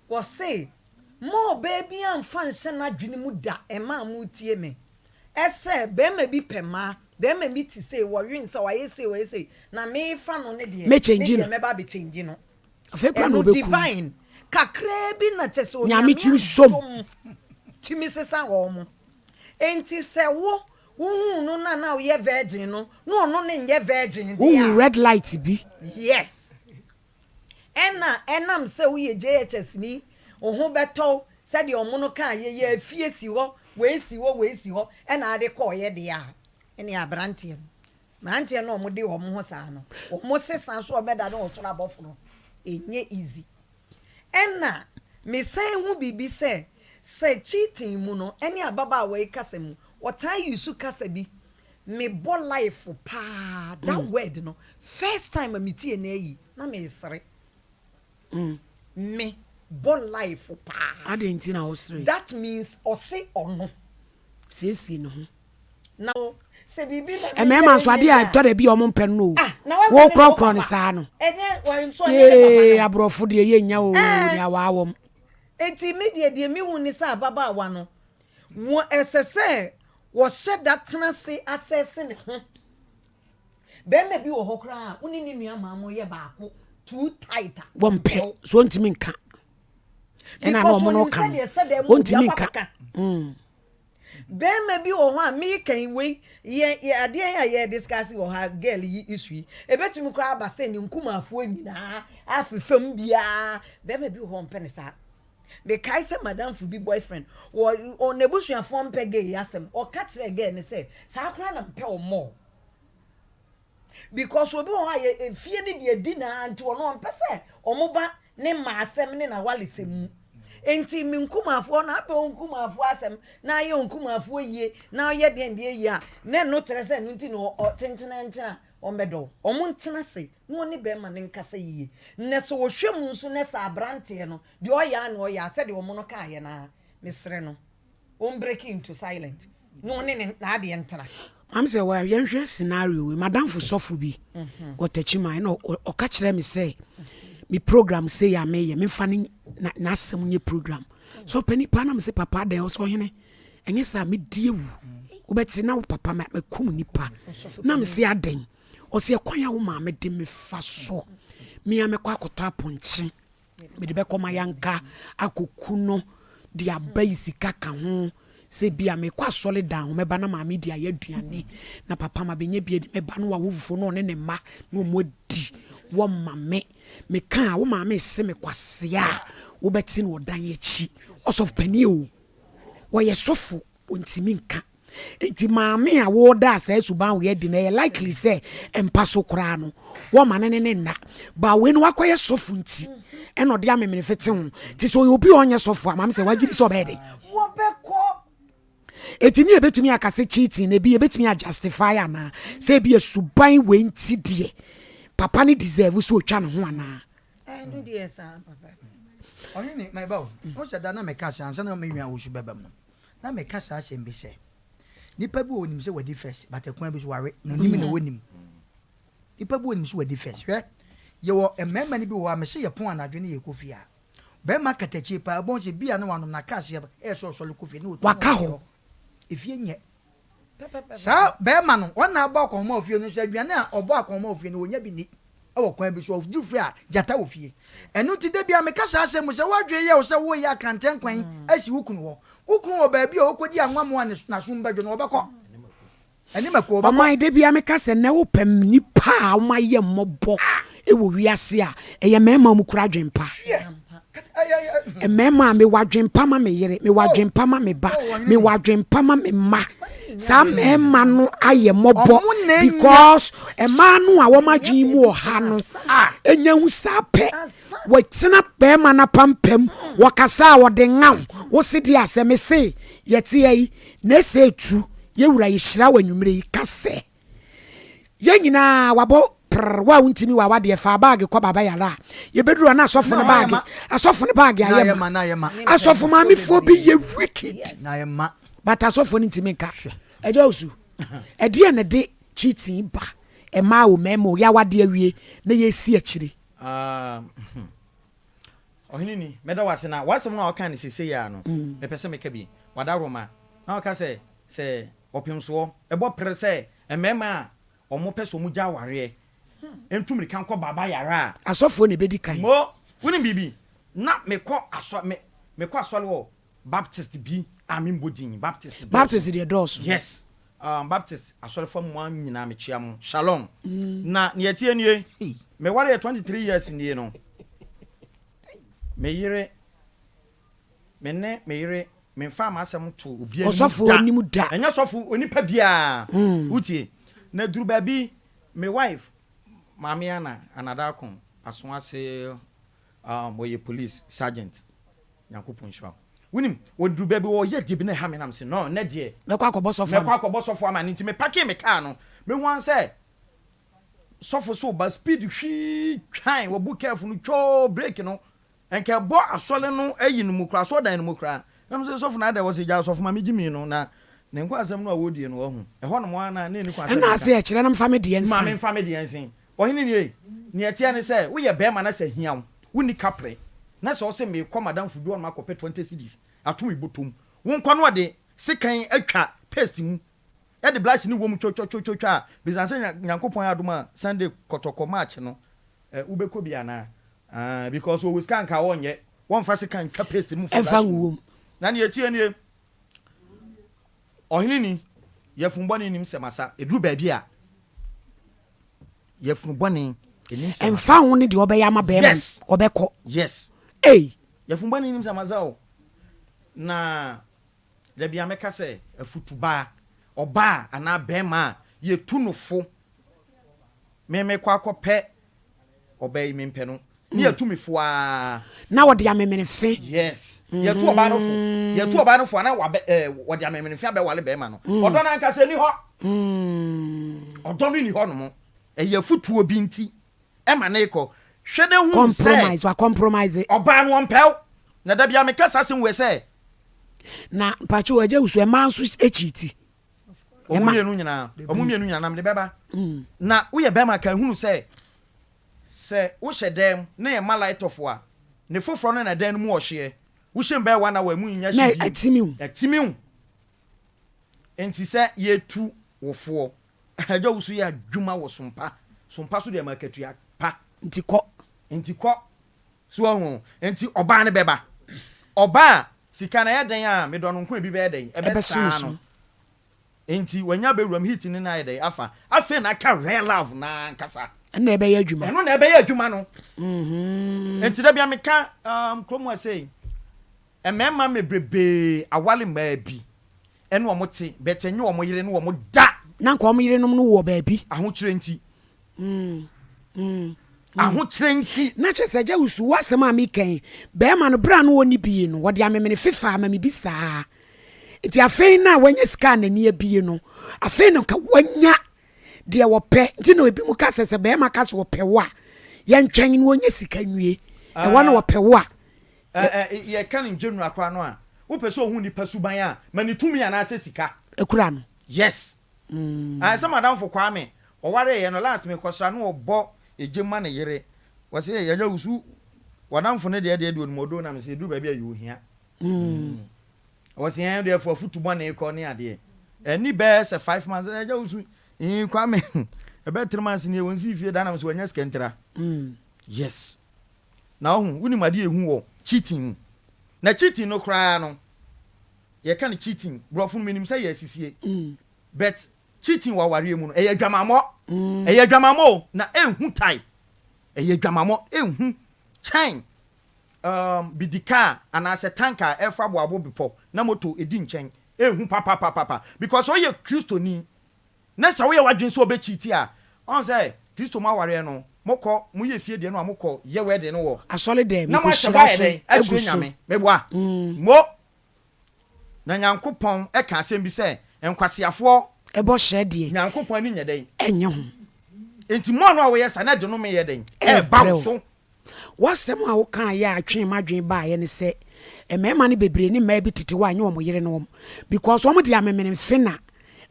Ɔse, mma ɔbaa biara mfa nhyɛ n'adwene mu da, mmaa a moretie me, sɛ barima bi pɛ mmaa, barima bi te sei, wɔwe nsa, wayɛ sei, wayɛ sei, na merefa no ne deɛ, me deɛ mɛba abɛkyɛngyi no. Afei koraa na Ɛno ɔbɛku no. divine, kakraa bi na kyɛ sɛ Nyame Onyame tumi som. adom tumi sesa wɔn. Enti sɛ wo Wohuu no na na ɔyɛ virgin no, na ɔno ne nyɛ virgin deɛ a. Wohu red light bi. Yes. Ɛna ɛnam sɛ woyɛ JHS ni, wo ho bɛtɔ wo, sɛdeɛ ɔmo no kaa yɛ yɛ afie si hɔ, wei si hɔ, wei si hɔ, ɛna ade kɔɔyɛ deɛ a, ɛneɛ abranteɛ no, mmeranteɛ no a ɔmo de ɔmo ho saa no, ɔmo sesa so ɔbɛdane ɔsoro abɔfo no, ɛnyɛ easy. Ɛna mesan hu biribi sɛ, sɛ cheating mu no ɛne ababaawa yi kasa mu, ɔtaa use kasa bi, me bɔ life paa, that word no, first time a me tie no ayi, na mesere. Me bɔ life paa. Adɛn nti na wosere? That means ɔse ɔno. Siesie ne ho. Na sɛ biribi na meyɛ Mmarima nso ɛnyɛ adeɛ a yie a. ɛtɔ da bi a wɔn mpɛ no o. Ah, na wasa ne wo Wokorɔkorɔ no papa. saa no. Ɛnyɛ wɔn nso ɛnyɛ ne papa Yee, no. aborɔfo deɛ yɛnnya o, Ɛɛ. nea waa wɔm. Enti me deɛ deɛ mehu ne sɛ ababaawa no, wɔ ɛsɛ sɛ wɔhyɛ da tena ase asɛse ne ho. Bɛrima bi wɔ hɔ koraa a, wo ne ne nua maa mo yɛ baako too tight a. Wɔmpɛ, so ɔntumi nka. Ɛna na Because wɔn no wɔnim ka no, sɛdeɛ ɛhyɛ da mu obi ɔntumi akɔ nka. akɔka. Bɛrima bi wɔ hɔ a meka yi wei yɛ yɛ adeɛ yi a yɛ discuss wɔ ha girl yi issue yi ebetumi koraa aba sɛ ne nkumafoɔ nyinaa afefam biara bɛrima bi wɔ hɔ ɔmpɛ ne saa. Mekae sɛ madamfo bi boyfriend wɔ wɔ n'abusuafoɔ mpɛ gay yi asɛm ɔka kyerɛɛ girl no sɛ saa koraa na mpɛ wo more. Because obi wɔ hɔ a yɛ efie no deɛ di naa nti ɔno ɔmpɛ sɛ ɔmo ba ne mma asɛm ne n'awalesɛm mu. Nti me nkumafoɔ no apɛ wo nkumafoɔ asɛm na ayɛ wo nkumafoɔ yie na ɔyɛ deɛn deɛ yie a na ɛno kyerɛ sɛ ɛno nti na ɔkyenkyenɛnkyen a ɔmmɛdɔ wo. Ɔmo ntena ase na ɔne bɛrima no nkasa yie. Na sɛ ɔhwɛ mu nso na sɛ abranteɛ no deɛ ɔyɛ a na ɔyɛ a sɛdeɛ ɔmo no kaeɛ no ara mesrɛ no Wɔn break into silent na ɔne ne n'adeɛ ntena. Maame sɛ well yɛnhwɛ scenario wei madamfo sɔfo bi mhm. wɔ Techiman na ɔka kyerɛ me sɛ me program sei a meyɛ memfa ne n'asɛm nyɛ program so ɔpɛ nipa na me sɛ papa adɛn ɔsɛ ɔhene ɛnyɛ sɛ a medi awu wobɛte na wo papa makum nipa na me sɛ adɛn ɔsɛ ɛkwan a wo maame de me fa so me a mɛkɔ akɔtɔ apɔnkye Mede bɛkɔ mayanka akɔku no de aba yi sika ka ho sɛ bi a mekɔ asɔre dan ho mɛba na maame de ayɛ aduane na papa ma bɛnya bi adi mɛba no wawo fufuo na ɔne ne mma na ɔmo adi wɔma me meka a wo maame se me kwasea a wobɛte no ɔdan akyi ɔsɔfo panin o wɔyɛ sɔfo Ontumi nka. Enti maame a wodaa saa suban wei adi no, ɛyɛ likely sɛ mpa so koraa no, wɔmma no ne ne nna. But wei no wakɔyɛ sɔfo nti, ɛna ɔde amemene fete ho. Nti sɛ ɔyɛ obi a ɔnyɛ sɔfo a, maame sɛ wagye di sɛ ɔbɛyɛ dɛn? Wɔbɛkɔ. Enti ne yɛbɛtumi aka sɛ cheating no, ebi yɛbɛtumi a justify anaa? Sɛ ebi suban wei nti deɛ, papa no deserve sɛ ɔtwa ne ho anaa? Ɛno deɛ saa papa. Ɔhene, mɛba o. Wo sɛ da na meka sɛ ansa na me nua Owusu bɛba mu no, Na meka saa asɛm bi sɛ, Nipa bi wɔ hɔ onim sɛ wadi first but ɛkwan bi so wawe na onim na onim. Nipa bi wɔ onim sɛ wadi first. Hwɛ, yɛwɔ mmarima no bi wɔ hɔ a mese yɛpɔn anadwo ne yɛkɔ fie a, barima katakyie paa wobɛhu sɛ bia na wanom na kaa sɛ ɛyɛ sɛ ɔsɔre kɔ fie na ɔtu Waka hɔ. Efie nyɛ. Saa barima no, ɔno na abɔ akɔnhoma wɔ fie no nso aduane a ɔbɔ akɔnhoma wɔ fie no ɔnya bi nni. wɔ kwan bi so, ɔduru fie a, gyata wɔ fie. Ɛno nti, da biara meka saa asɛm mu sɛ, w'adwene yɛ wo sɛ woreyɛ akrantɛnkwan asi wo kunu hɔ. Wo kunu wɔ baabi a ɔkɔdi anwammoa a n'asom bɛdwo no, ɔbɛkɔ. Ɛne mako, ɔbɛkɔ. Ɔman, da biara meka sɛ, nnɛ wopɛ nnipa a wɔayɛ mmɔbɔ wɔ wiase a, ɛyɛ mmarima a wɔkura adwempa. Mmarima a mewɔ adwempa ma me yere, mewɔ adwempa ma me ba, mewɔ adwempa ma me mma. Saa mmarima no ayɛ mmɔbɔ because mmaa no a wɔn adwene mu ɔha no enya hu saa pɛ. Wɔtena barima no apampam, wɔkasa a wɔde ŋaw. Wose deɛ asɛ me se yɛte yi na ɛsɛ etu yɛwura yɛhyira wɔ anwummerɛ yi ka sɛ Yɛn nyinaa wabɔ prrr wo a wontumi wɔ awadeɛ fa baage kɔ baba yara a yɛbɛduru hɔ na asɔfo no baage asɔfo no baage ayɛ ma asɔfo maamefoɔ bi yɛ wicked but asɔfoɔ no ntumi nka ɛgya osu ɛdeɛ na de cheating ba ɛmaa o mmarima o yɛawadeɛ awie na yɛsi akyire. Ah, hmm. Ɔhene ni, mɛda wo ase na w'asɛm no a woka no seesei ara no, mepɛ sɛ meka bi. W'adaworoma, na woka sɛ, sɛ ɔpemsoɔ bɔ pere sɛ mmarima a wɔpɛ sɛ wɔgya awareɛ ntu mmirika nkɔ baaba yare a. Asɔfoɔ na ɛbɛdi kan. Mo, wonim biribi? Na mekɔ asɔ, me, mekɔ asɔre wɔ Baptist bi a membɔ din, Baptist dɔɔso. Baptist deɛ dɔɔso. Yes, um, Baptist asɔrefoɔ mo nyinaa mekyia mo. Shalom. Na nea ɛteɛ nie, mewareɛ 23 years nie no, me yere, me ne me yere, memfaa m'asɛm too obi anim Ɔsɔfo da. anim da. Ɛnyɛ sɔfo, onipa biara. Wotie? Na duru baabi, me wife, Maame Anna, Anna Darko, Asoase, um, ɔyɛ police sergeant. Nyankopɔn nhyira wo. Wonim, wɔduru baabi wɔyɛ adeɛ bi na ɛha me na mese no, nnɛ deɛ. Mɛkɔ akɔbɔ sɔfo ama. Mɛkɔ akɔbɔ sɔfo ama no nti me pakee me car no, mehu ara sɛ sɔfo so ba speed hwii twan, wabu curve no twoo brake no, nka ɛbɔ asɔre no ayi no mu koraa, asɔredan no mu koraa. Na mese sɔfo na adɛn, ɔse gyaa sɔfo ma me gyimii no na ne nkoasɛm no a wɔredie no wahu. Ɛhɔ nom ara na na ɛni kwan sɛ Ɛna meka. ase ɛkyerɛ na mfa me deɛ Ma nsan. memfa me deɛ nsen. Ɔhene nie, nea ɛteɛ ne sɛ, woyɛ barima na sɛ ahia wo, wonni kaprɛ, na sɛ wose merekɔ m'adamfo bi hɔnom akɔpɛ 20 cedis ato me bɔtɔ mu, wonkɔ na ɔde sekan atwa paste mu de blush no wom twotwotwotwa a, bisa sɛ Nyankopɔn ayɛ adom a Sunday kɔtɔkɔ march no wobɛkɔ bi anaa? Ah, because ɔwɔ sika anka ɔnyɛ, wɔmfa sekan ntwa paste no mu mfa Ɛmfa blush no ngu mu. mu. Na nea ɛteɛ nie. Ɔhene ni, yafunu bɔne nnim sɛ masa. Ɛduru baabi a, yafunu bɔne nnim sɛ masa. Ɛmfa ho ne deɛ ɔbɛyɛ ama bɛrima no, ɔbɛkɔ. Yes. Ei! Yafunu bɔne nnim sɛ masa o. Na da bi a mɛka sɛ afutubaa, ɔbaa anaa bɛrima a yɛtu no fo, me mekɔ akɔpɛ ɔbaa yi mempɛ no ne yɛtu me fo aa. Na wɔde amemenefe. Yes yɛtu ɔbaa no fo yɛtu ɔbaa no fo a na wabɛ ɛɛ wɔde amemenefe abɛwale bɛrima no ɔdɔ no ankasa nni hɔ ɔdɔ no nni hɔ nom ɛyɛ afutuo bi nti ɛma ne kɔ hwɛ na hu sɛ Compromise wa compromise. Ɔbaa no ɔmpɛ wo na da biara meka saa asɛm wei sɛ. Na mpakyɛw agya wusu ɛmaa nso kyiti. Wɔn mmienu nyinaa, wɔn mmienu nyinaa na mede bɛba. Na woyɛ bɛrima ka hunu sɛ sɛ wohyɛ dan mu na yɛma light off a, ne foforɔ no na dan no mu ɔhyeɛ. Wohyɛ mu bɛyɛ one hour emu nyɛ hye bio. Na atimi wo. Atimi wo. Nti sɛ yɛtu wo foɔ, agya wo so yɛ adwuma wɔ sompa. Sompa so deɛ ma akatua pa. Nti kɔ. Nti kɔ. So wahu? Enti ɔbaa no bɛba. Ɔba a, sika no ɛyɛ dɛn a medɔ no nko ebi bɛyɛ dɛn? Ɛbɛsaa no. Enti wanya abɛwuram, heat no na ayɛ dɛn? Afa. Afei na aka real love no ankasa. Ɛno na ɛbɛyɛ adwuma. Ɛno na ɛbɛyɛ adwuma no. Enti da bia meka um, kurom ha sei, mmarima mebrebee awale mmaa bi ɛne wɔn te, but ɛnyɛ wɔn yere ne wɔn da. Na nka wɔn yerenom no wɔ baabi. Ahokyerɛ nti. Ahokyerɛ nti. Na kyerɛ sɛ, Agya Wusu, w'asɛm a meka yi, barima no, berɛ a na ɔnni bie no, wɔde amemene fefaa ma me bi saa. Nti afei no a wanya sika a n'ani abie no, afei na nka wanya deɛ wɔpɛ. Nti na ebinom ka sɛ, sɛ barima ka sɛ ɔpɛ wo a, yɛntwɛn na ɔnya sika nwie. Ɛhɔ na ɔpɛ wo a. Yɛka no in general koraa no a, wopɛ sɛ ohu nipa suban a, ma no tumi anaasɛ sika. Kura no. Yes. Ayɛ sɛ m'adamfo Kwame, ɔwareeɛ no, last mekɔsra no ɔbɔ egye ma ne yere. Ɔse ei agya wusu w'adamfo no deɛ deɛ deɛ onim ɔdɔ na mese ɛduru baabi a ɛyɛ ohia. Ɔse ɛn deɛ fo afutu bɔne kɔ ne adeɛ. Ɛni bɛyɛ sɛ 5 months agya wusu ee Kwame ɛbɛyɛ 3 months nie wɔnsii fie da na mese wanya sika ntira. Yes. Na wohu, wonim adeɛ ɛhu wɔ cheating mu. Na cheating no koraa no, yɛka no cheating, borɔfo no menim sɛ yɛ asisie, but cheating wɔ awareɛ mu no, ɛyɛ adwamammɔ. Ɛyɛ adwamammɔ o, na ɛnhu tae. Ɛyɛ adwamammɔ, ɛnhu kyɛn um, bidi kaa anaasɛ tank a ɛrefa aboabo bepɔ na moto ɛdi nkyɛn. Ɛnhu papapapapa. Because ɔyɛ Kristoni, Na sɛ woyɛ w'adwene sɛ wobɛ cheat a, ɔhu sɛ Kristo mu awareɛ no, mokɔ, moyɛ fie deɛ no a mokɔ yɛ wedding no wɔ. Asɔre dɛm, Na moahyɛ bɔ mekɔhyira ayɛ so dɛn? agu Akyerɛ so. Nyame. Meboa? Mo! Na Nyankopɔn ka asɛm bi sɛ, Nkwaseafoɔ. Bɔ hyɛ deɛ. Nyankopɔn ani nyɛ dɛn? Ɛnyɛ ho. Enti mo a no a woyɛ saa, na ɛde nnome yɛ dɛn? Ɛreba Ɛrebrɛ wo wo. so. W'asɛm a wokaeɛ a ɛtwee m'adwene baeɛ ne sɛ mmarima no bebree ne mmaa bi tete hɔ a ɛnyɛ wɔn yerenom because wɔn de amemenemfe na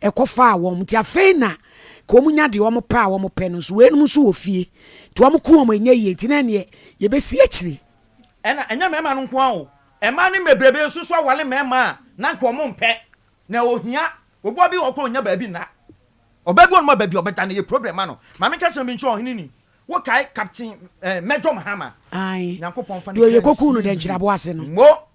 ɛkɔfaa wɔn nti afei na ka wɔn nya deɛ wɔn pɛ a wɔn pɛ no nso weinom nso wɔ fie nti wɔn ko wɔn ɛnyɛ yie nti na ɛneɛ yɛbɛsi akyire. Ɛna ɛnyɛ mmarima no nko ara o, mmaa no bebrebe nso so aware mmarima a na anka wɔn mpɛ, na ohia, oboa bi wɔ hɔ koraa ɔnnya baabi nna, ɔbaa bi wɔ hɔ nom a baabi a ɔbɛda no ɛyɛ problem ma no, ma menka asɛm bi nkyerɛ ɔhene ni, Wo kae Captain eh, Major Mahama? Ae. Nyankopɔn fa ne Deɛ kra yɛkɔkuu no nsie yie. Dɛnkyerɛabo ase no. Mo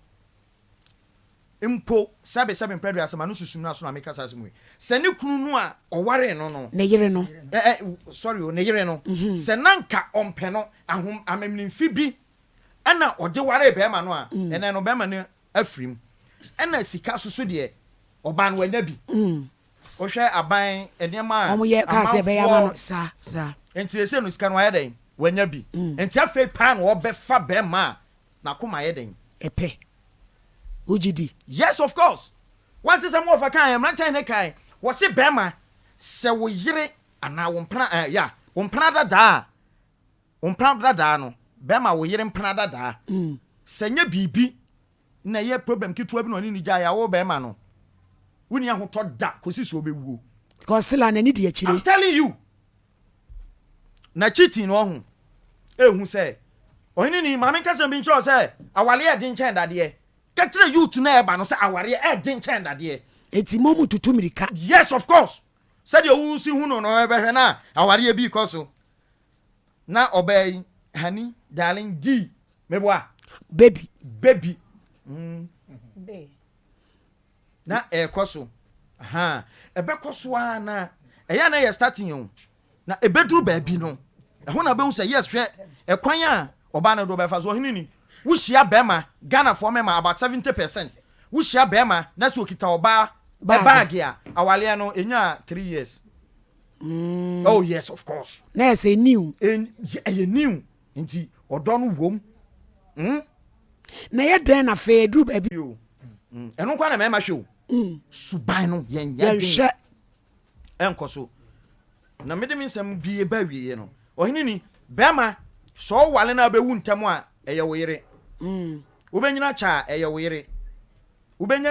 mpo, sɛbe sɛbe mprɛ aduasa m'ano susum no aso na meka saa asɛm wei. Sɛ ne kunu no a ɔwaree no no. Ne yere no. Eh, eh, sorry o, ne yere no. Sɛ na nka ɔmpɛ no, ahom, amemnemfi bi ɛna ɔde waree bɛɛma no a, ɛnɛ no bɛɛma no afiri mu. Ɛna sika soso deɛ, ɔbaa no wanya bi. Wohwɛ aban nneɛma a Wɔn yɛ kaa sɛ ɛbɛyɛ ama no amanfoɔ saa saa. Nti seesei no sika no wayɛ dɛn? Wanya bi. Nti afei paa na ɔbɛfa bɛɛma a n'akoma ayɛ dɛn? Ɛpɛ. Wogye di? Yes of course. Wante sɛ mo wɔfa kaeɛ, mmeranteɛ hene kaeɛ, wɔse bɛɛma sɛ wo yere anaa wo mpena eh ya, wo mpena dadaa a, wo mpena dadaa no, bɛɛma wo yere mpena dadaa, sɛ nyɛ biribi na ɛyɛ problem ketewa bi na ɔne no gyae a, wo bɛrima no, wonni ahotɔ da kɔsi sɛ ɔbɛwuo. Because still a n'ani di akyire. I'm telling you. Na cheating no ɔho ehu sɛ ɔhene ni maame nkasa bi nkyerɛ sɛ awareɛ ɛden kyɛn dadeɛ. Ka kyerɛ youth na ɛba no sɛ awareɛ ɛden kyɛn dadeɛ. Eti mo mu tutu mirika. Yes of course. Sɛdeɛ wosi hu no no ɛbɛhwɛ na awareɛ bi kɔ so. Na ɔbaa yi honey darling di meboa. Baby. Baby. Mm. Na ɛkɔ so. Ahaa, ɛbɛkɔ so ara na ɛyɛ a na ɛyɛ starting o. Na ɛbɛduru baabi no, ɛhɔ na wobɛhu sɛ yes hwɛ ɛkwan a ɔbaa no de wobɛfa so. Ɔhene ni, wohyia bɛrima, Ghanafoɔ mmarima about 70 percent, wohyia bɛrima na sɛ ɔkita ɔbaa baage a, awaleɛ no ɛnyaa 3 years. Oh yes, of course. Na ɛsɛ new. Ɛyɛ new, nti ɔdɔ no wom. Na yɛ dɛn na afei ɛduru baabi? Ɛno nkwa na mmarima hwɛ o. Suban no yɛn yɛ Yɛnhwɛ. Ɛnkɔ so na mede me nsɛm bi ba awieɛ no, ɔhene ni, bɛrima sɛ ɔwale no a bɛwu ntɛm a, ɛyɛ wo yere. Wobɛnyina kyɛ a, ɛyɛ wo yere. Wobɛnya